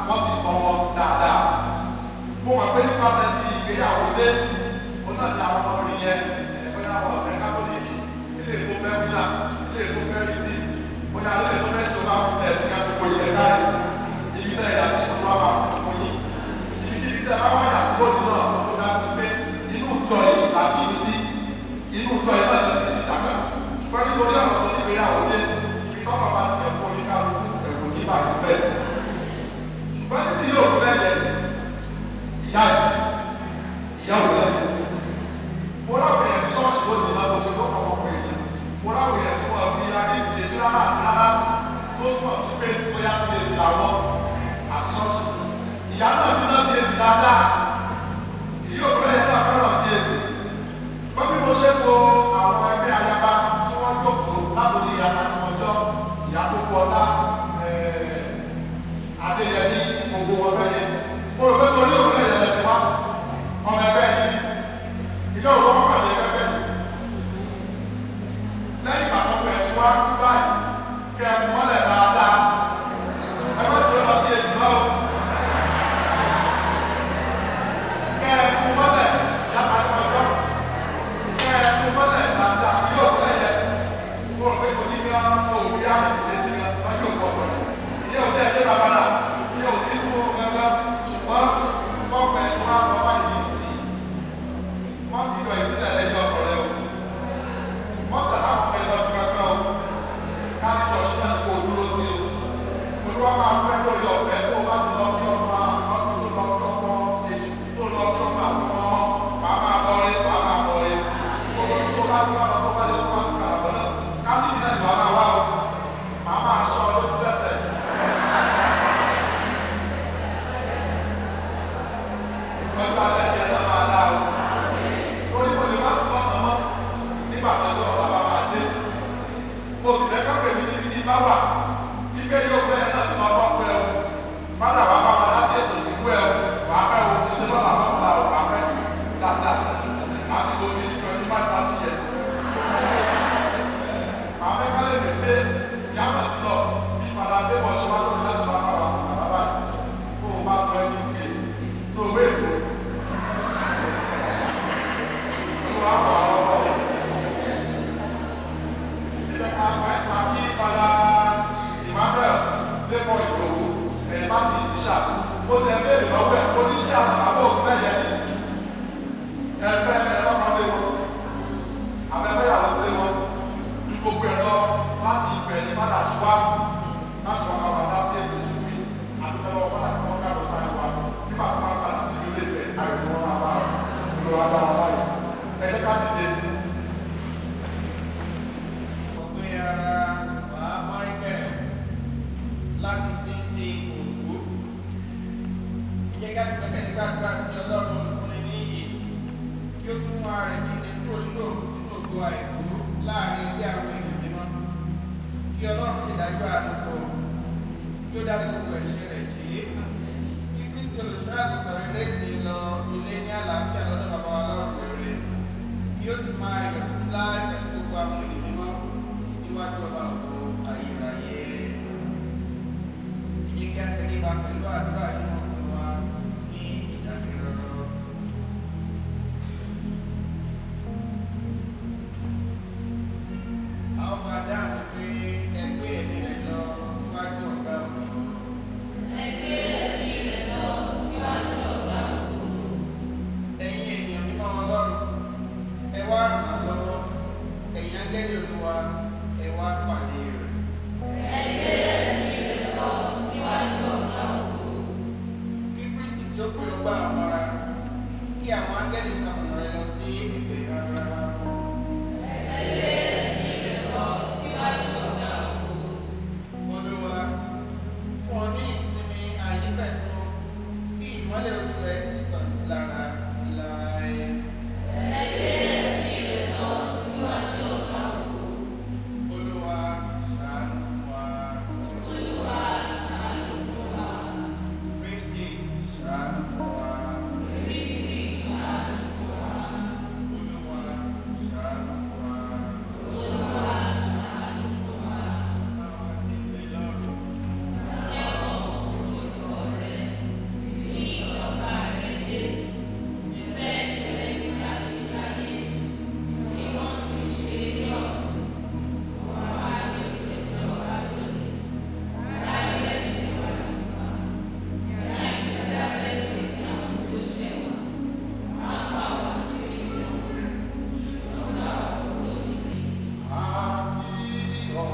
Wọ́n sì tọ́ wọn dáadáa. Mo mọ̀ pé nípasẹ̀ ti ìgbéyàwó dé, òun náà ní àwọn ọmọbìnrin yẹn, ẹ̀ bóyá wọn fẹ́ kátólíìkì, ilé èkó fẹ́ wíńdà, ilé èkó fẹ́ rídì, bóyá ilé èkó fẹ́ jọba ẹ̀sìn kan gbogbo ilẹ̀ kárí. Ibi tẹ́ ẹ̀yà sí ìlú wa máa fún yín. Ibikíbi tẹ́ bá wáyà sí lónìí náà, ó dájú pé inú ìjọ yìí la bí i sí. Inú ìjọ yìí náà ti ti dàgbà. Ṣùgbọ́n nítorí ọ̀rọ̀ tó ní ìgbéyàwó dé, ibi tọ́kọ̀ bá ti fẹ́ fún oníkálukú ẹ̀rù ní ìbàdàn bẹ́ẹ̀. Ṣùgbọ́n títí yóò kú lẹ́yẹ ìyá ẹ̀ ìyá òun lẹ́yẹ. Mo ráwọ̀ èèyàn ní ṣọ́ọ̀ṣì lónìí náà mo ti kọ́ ọmọkùnrin yẹn. Mo ráwọ̀ èèyàn tí wọ́n fi ayé ìṣe sí rárá àti rárá tó túmọ̀ sí pé bóyá sí èsì làwọn àti ṣọ́ọ̀ṣì. Ìyá náà ti ná sí èsì dáadáa. Ìyá òun lẹ́yẹ náà fẹ́ràn sí èsì. Ṣùgbọ́n bí mo ṣe wo àwọn ẹgbẹ́ ayaba tí wọ́n jókòó látòrí ìyá ọjọ́ ìyá tó kú ọlá Adéyẹmí gbogbo wọn bẹ́ẹ̀ yẹn. Mo rò pé torí òun lẹ́yìn ẹlẹ́sìn wá ọmọ ẹgbẹ́ yìí ìjọ òun wọn pàdé ẹgbẹ́ yìí. Lẹ́yìn ìgbà tó pẹ̀ tí wá kú báyìí kẹ́ ẹ mọ́lẹ̀ dáadáa. Ẹ má tó lọ sí èsì náà o. Kẹ́ ẹ mú mọ́lẹ̀ yàtọ̀ ní ọjọ́. Kẹ́ ẹ mú mọ́lẹ̀ dáadáa yóò lẹ́yẹ. Mo rò pé kò ní sọ òun yá mi ṣe é ṣe kan yóò kọ́ ọ̀pọ̀ rẹ̀. Ìyẹn ò tẹ́ ṣe bàbá náà. Ìyẹn ò sí fún gángan ṣùgbọ́n bọ́ọ̀pù ẹ̀ṣin wá lọ báyìí ní sí i. Wọ́n fi yọ ìsílẹ̀ lẹ́yìn ọkọ̀ rẹ o. Wọ́n tẹ̀lé àwọn ọmọ ìlọ kankan o. Káàdì ṣọ̀ṣì náà kò dúró sí o. Olúwa máa fẹ́ lórí ọ̀fẹ́ tó bá ti lọ kí ọmọ tó lọ kí ọmọ kejì tó lọ kí ọmọ àtọmọ ọmọ wàá máa bọ̀ rí wàá máa bọ̀ rí. Gbogbo tó bá ti wá lọ tó bá yẹ tó bá ti kàrà bọ̀ náà. Káàdì náà ìwà máa wá o. Màá máa sọ lójú lẹ́sẹ̀. Pẹ̀lú alẹ́ tiẹ̀ náà máa dá o. Torí mo lè má sí lọ́nà mọ́ nígbà tó ọjọ́ ọ̀la bá máa dé. Mo sì fẹ́ kọ́ pèmí níbi tí bá wà. Ibẹ̀ yóò pẹ́ ẹ náà ti máa bọ́ pẹ́ o. Fádà wàá bá wa dá sí ètò ìsìnkú ẹ o. Wàá pẹ́ o, ṣé lọ́la lọ́la o, wàá pẹ́ dáadáa. Lásìkò bíi 25 30 years. Màá fẹ́ ká lè mí pé ìyá náà ti lọ bí Fadá Débọ̀ ṣe wá lórí láti wá bá wa sí bàbá báyìí. Kó o bá lọ ẹni pé tó o wé èkó. Olúwa wà lọ́wọ́. Ibẹ̀ ká ká kí Fadá Emmanuel Débọ̀ Ìdòwú ẹ̀ láti Ìdíṣà. Ó ti ẹ béèrè lọ́wọ́ ẹ̀ ó ní sí àwọn bàbá òkú lẹ́yẹ ni. Ẹ fẹ́ ẹ lọ́kàn lé wọn. Àbẹ́fẹ́ yàwó sílé wọn. Ju gbogbo ẹ̀ lọ láti Ifẹ̀ ní Fádà ti wá láti wá bàbá dá sí ètò ìsìnkú yìí. Àdúgbò lọ́wọ́ Fádà kí wọ́n ká lọ. Ẹ jẹ́ kí a fi gbẹ́kẹ̀lé gbàdúrà sí Ọlọ́run olùfúnni ní ìyè, kí ó tún mú ara rẹ̀ jíǹde kúrò nínú òkú sínú ògo àìkú láàrin ẹgbẹ́ àwọn èèyàn mímọ́. Kí Ọlọ́run ṣèdájọ́ àánú fún un, kí ó dárí gbogbo ẹ̀ṣẹ̀ rẹ̀ jì í. Kí Kristi olùṣọ́ àgùntàn rere sì lọ ilé ní àlàáfíà lọ́dọ̀ bàbá wa lọ́run rere, kí ó sì máa yọ̀ títí láé pẹ̀lú gbogbo àwọn ènìyàn mímọ́ níwájú ọba ògo ayérayé. Ẹ jẹ́ kí a tẹríba pẹ̀lú àdúrà nínú ọkàn wa ní ìdákẹ́rọ́rọ́. A ó máa dáhùn pé ẹ gbé ẹ̀mí rẹ̀ lọ síwájú ọ̀gá ògo. Ẹ gbé ẹ̀mí rẹ̀ lọ síwájú ọ̀gá ògo. Ẹ̀yin ènìyàn mímọ́ Ọlọ́run, ẹ wá ràn án lọ́wọ́. Ẹ̀yin áńgẹ́lì Olúwa, ẹ wá pàdé rẹ̀. Ẹ gbé ẹ̀mí rẹ̀ lọ síwájú ọ̀gá ògo. Kí Kristi tí ó pè ọ́ gbà ọ́ mọ́ra, kí àwọn áńgẹ́lì ṣamọ̀nà rẹ lọ sí ìpè Ábúráhámù. Ẹ gbé ẹ̀mí rẹ̀ lọ síwájú ọ̀gá ògo. Olúwa, fún ọ ní ìsinmi àìnípẹ̀kun, kí ìmọ́lẹ̀ ojú rẹ sì tàn sí lára títí láé. Ẹ gbé ẹ̀mí rẹ̀ lọ síwájú ọ̀gá ògo. Olúwa, ṣàánú fún wa. Olúwa, ṣàánú fún wa. Kristi, ṣàánú fún wa. Kristi, ṣàánú fún wa. Olúwa, ṣàánú fún wa. Olúwa, ṣàánú fún wa. Bàbá wa tí ń bẹ lọ́run, Kí a bọ̀wọ̀ fún orúkọ rẹ, kí ìjọba rẹ dé. Ìfẹ́ tìrẹ ní ká ṣe láyé, bí wọ́n sì ṣe ní ọ̀run. Fún wa ní oúnjẹ wa lónìí. Dárí ẹ̀ṣẹ̀ wa jì wá, bí a ti dárí ẹ̀ṣẹ̀ jì àwọn tó ṣẹ̀ wá. Má fà wá sínú ìdánwò, ṣùgbọ́n gbà wá kúrò níbi. A kí ọ.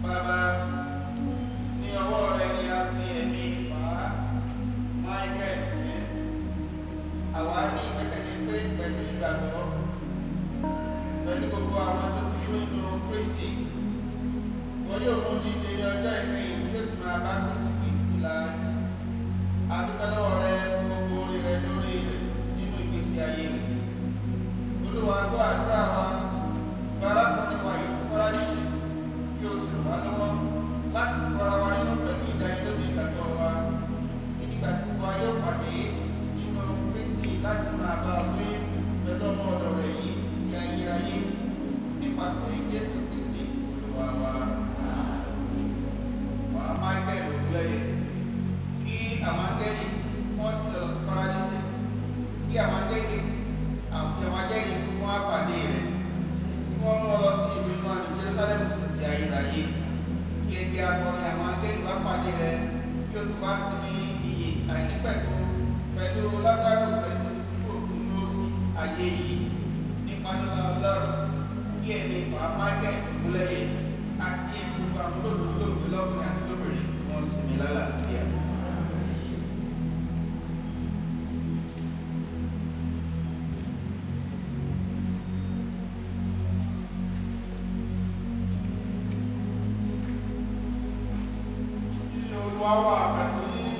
Bàbá, ní ọwọ́ rẹ ni a fi ẹ̀mí pa Michael ní. Àwa ní ìgbẹ́kẹ̀lé pé pẹ̀lú ìgbàgbọ́, pẹ̀lú gbogbo àwọn tó ti kú nínú Kristi, wọn yóò mú dídé ní ọjọ́ ìkẹyìn tí ó sì máa bá Kristi gbé títí láé. A dúpẹ́ lọ́wọ́ rẹ fún gbogbo oore rẹ lórí rẹ̀ nínú ìgbésí ayé rẹ̀. Olúwa, gbọ́ àdúrà wa, gba arákùnrin wa yìí sí Paradíṣe, kí o sì ràn wá lọ́wọ́ láti tu ara wa nínú pẹ̀lú ìdánilójú ìgbàgbọ́ wa títí dìgbà tí gbogbo wa yóò pàdé nínú Kristi láti máa bá ọ gbé pẹ̀lú ọmọ ọ̀dọ̀ rẹ̀ yìí títí ayérayé nípasẹ̀ Jésù Kristi Olúwa wa. Wà á Michael Ògúnlẹ́yẹ, kí àwọn áńgẹ́lì wọ́n sì lọ sí Paradíṣe, kí àwọn áńgẹ́lì kí ẹni Michael Ògúnlẹ́yẹ àti gbogbo àwọn olóògbé lọ́kùnrin àti lóbìnrin kí wọ́n sinmi lálàáfíà. Kí Olúwa wà pẹ̀lú yín.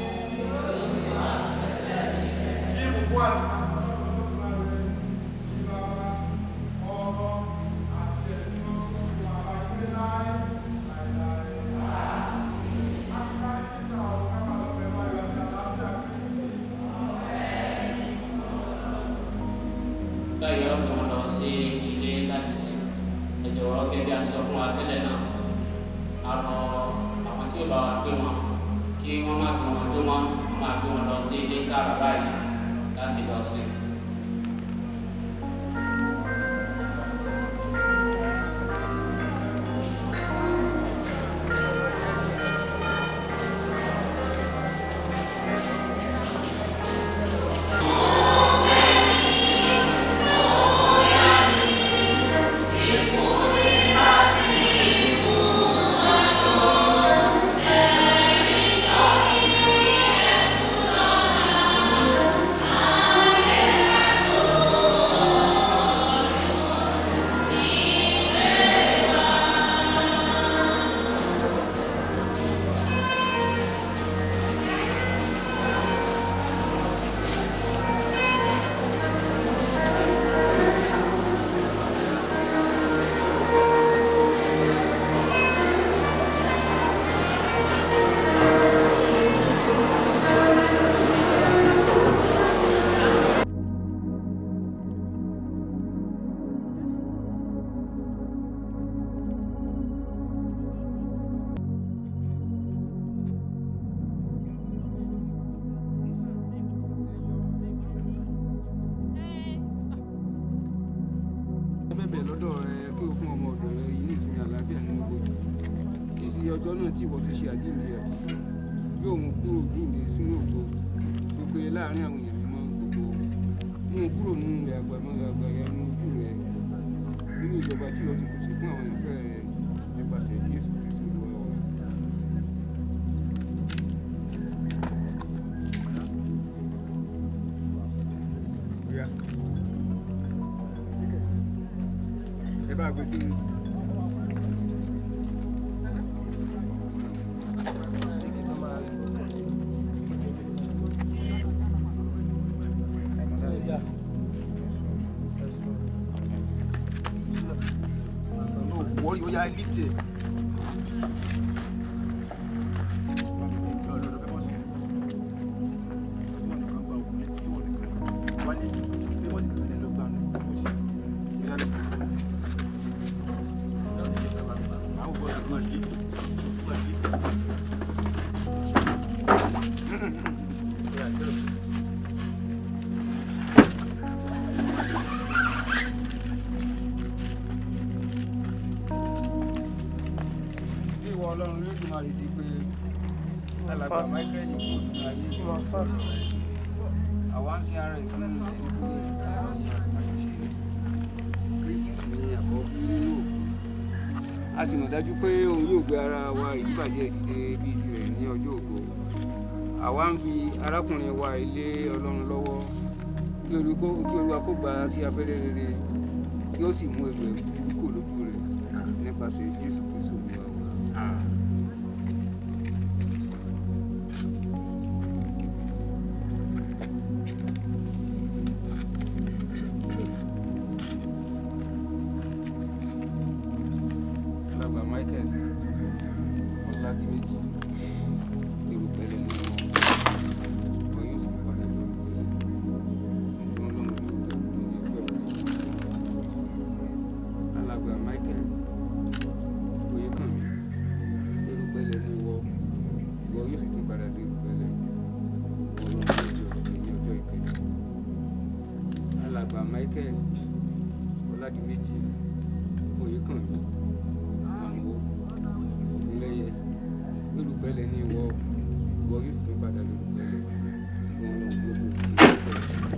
Kí ìbùkún àti Olódùmarè, ti Baba, Ọmọ, àti Ẹ̀mí Mímọ́ máa bá yín gbé láé láéláé. A ti parí mísà o, ká máa lọ pẹ̀lú ayọ̀ àti àlàáfíà Kristi. Báyìí ó kàn lọ sí ilé láti sìn. Ẹ jọ̀wọ́, gẹ́gẹ́ bí a ti sọ fún wa tẹ́lẹ̀ náà, a rọ àwọn tí ó bá wa gbé wọn kí wọ́n má gbé wọn jó mọ́, wọ́n máa gbé wọn lọ sí ilé tààrà báyìí láti lọ sìn. Bẹ̀bẹ̀ lọ́dọ̀ rẹ kí o fún ọmọ ọ̀dọ̀ rẹ yìí ní ìsinmi àlàáfíà nínú ibojì, kí sì ọjọ́ náà tí ìwọ ti ṣe àjíǹde àti yóò mú kúrò jíǹde sínú ògo pípé láàrin àwọn èèyàn mímọ́ gbogbo, mú un kúrò nínú ilẹ̀ àgbàyanu ojú rẹ nínú ìjọba tí ìwọ ti pèsè fún àwọn àyànfẹ́ rẹ nípasẹ̀ Jésù Kristi Olúwa wa. Oya. Ẹ bá gbé sínú. No worry, oya lift it. Bí ìwọ Ọlọ́run Olódùmarè ti pé alàgbà Michael kúrò nínú ayé, àwa ń sin ara ẹ̀ fún ẹni tó lè ní àṣìṣe rẹ̀. Kristi sì ni àkọ́bí nínú òkú, a sì mọ̀ dájú pé òun yóò gbé ara wa ìdíbàjẹ́ dìde bíi tirẹ̀ ní ọjọ́ ògo. Àwa ń fi arákùnrin wa ilé Ọlọ́run lọ́wọ́ kí Olúwa kó gbà á sí afẹ́rẹ́ rere, kí ó sì mú egbò ẹ̀kú kúrò lójú rẹ̀ nípasẹ̀ Jésù Kristi Olúwa wa. Alàgbà Michael Ọládiméjì, erùpẹ̀ lẹnu wọn yóò sì padà lọ erùpẹ̀, ṣùgbọ́n Ọlọ́run yóò gbé ní ọjọ́ ìkẹyìn. Alàgbà Michael Oyèkànmí, erùpẹ̀ lẹnu ìwọ, ìwọ yóò sì tún padà dé erùpẹ̀ lẹ́nu, Ọlọ́run yóò gbé ọ dìde ní ọjọ́ ìkẹyìn. Alàgbà Michael Ọládiméjì Oyèkànmí Àmọ́ Ògúnlẹ́yẹ, erùpẹ̀ lẹni ìwọ, ìwọ yóò sì tún padà lórúpẹ̀ lẹ, ṣùgbọ́n Ọlọ́run yóò gbé ọ dìde ní ọjọ́ ìkẹyìn.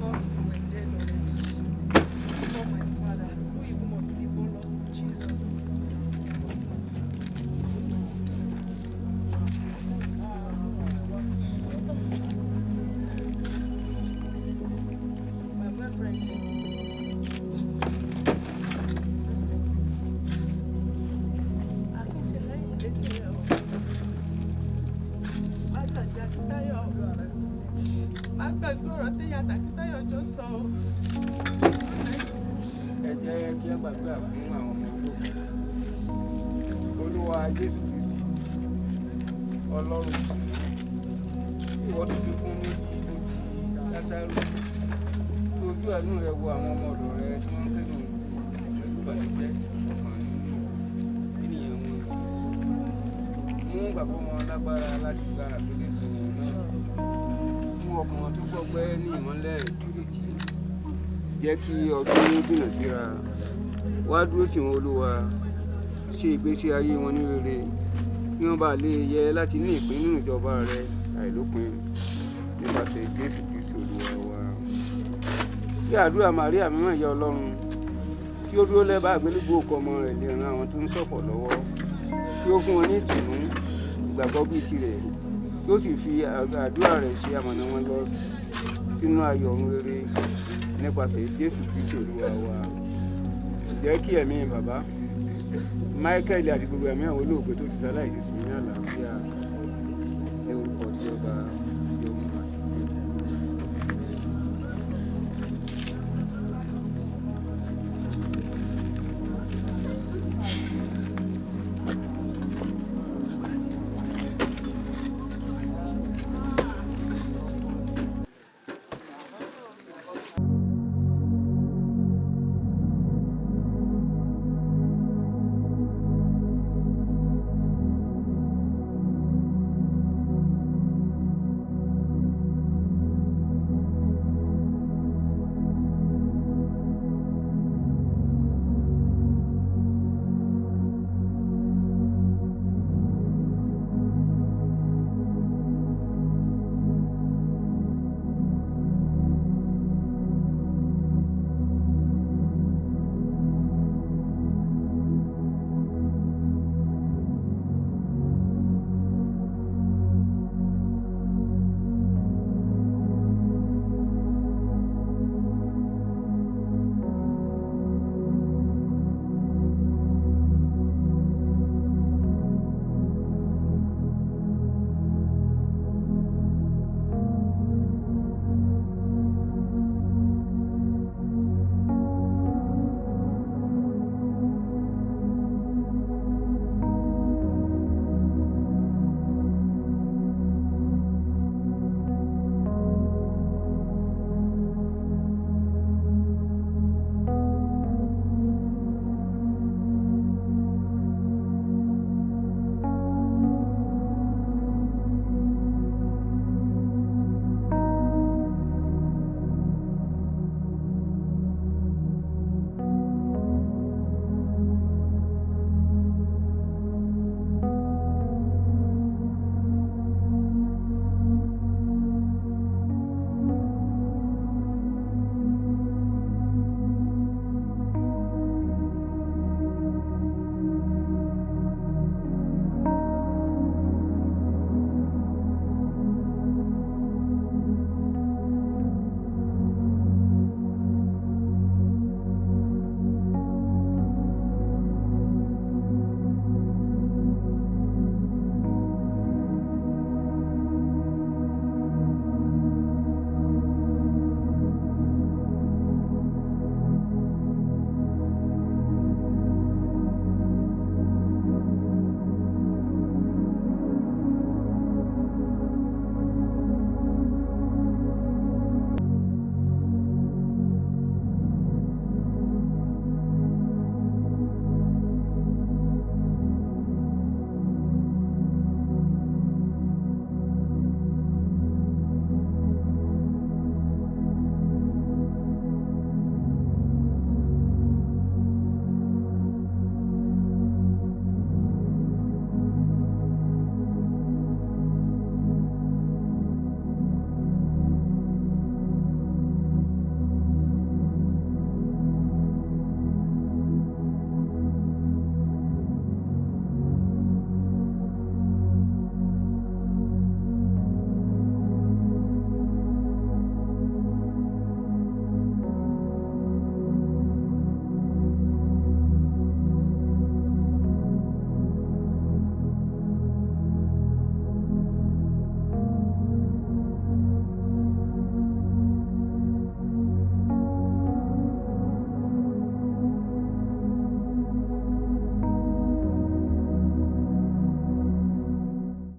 Thought you were dead already. Oh, my Father, no evil must befall us in Jesus' name. My boyfriend. Akínṣelẹ́yìn lédè rẹ̀ o. Má gbàgbé Akíntayọ̀ o. Má gbàgbé ọ̀rọ̀ téèyàn àti Akíntayọ̀ jọ sọ o. Ẹ jẹ́ kí a gbàdúrà fún àwọn ọmọ ológun. Olúwa Jésù Kristi, Ọlọ́run ìtùnú, ìwọ tó fi kún níbi ibojì Lásárù, fi ojú àánú rẹ wo àwọn ọmọ ọ̀dọ̀ rẹ tí wọ́n ń kẹ́dùn pẹ̀lú ìbànújẹ́ ọkàn nínú ènìyàn wọn. Mú ìgbàgbọ́ wọn lágbára láti gba àgbélébùú náà. Mú ọkàn wọn tó gbọgbẹ́ ní ìmọ́lẹ̀ ìrètí. Jẹ́ kí ọdún jìnnà síra. Wá dúró tì wọ́n, Olúwa. Ṣe ìgbésí ayé wọn ní rere kí wọ́n bá lè yẹ láti ní ìpín nínú ìjọba rẹ àìlópin nípasẹ̀ Jésù Kristi Olúwa wa. Kí àdúrà Màríà mímọ́ ìyá Ọlọ́run tí ó dúró lẹ́bàá àgbélébùú òkú ọmọ rẹ̀ lè ran àwọn tó ń ṣọ̀fọ̀ lọ́wọ́, kí ó fún wọn ní ìtùnú ìgbàgbọ́ bíi tirẹ̀, kí ó sì fi àdúrà rẹ̀ ṣe amọ̀nà wọn lọ sínú ayọ̀ ọ̀run rere nípasẹ̀ Jésù Kristi Olúwa wa. Jẹ́ kí ẹ̀mí bàbá Michael àti gbogbo ẹ̀mí àwọn olóògbé tó ti ṣaláìsí sinmi ní àlàáfíà.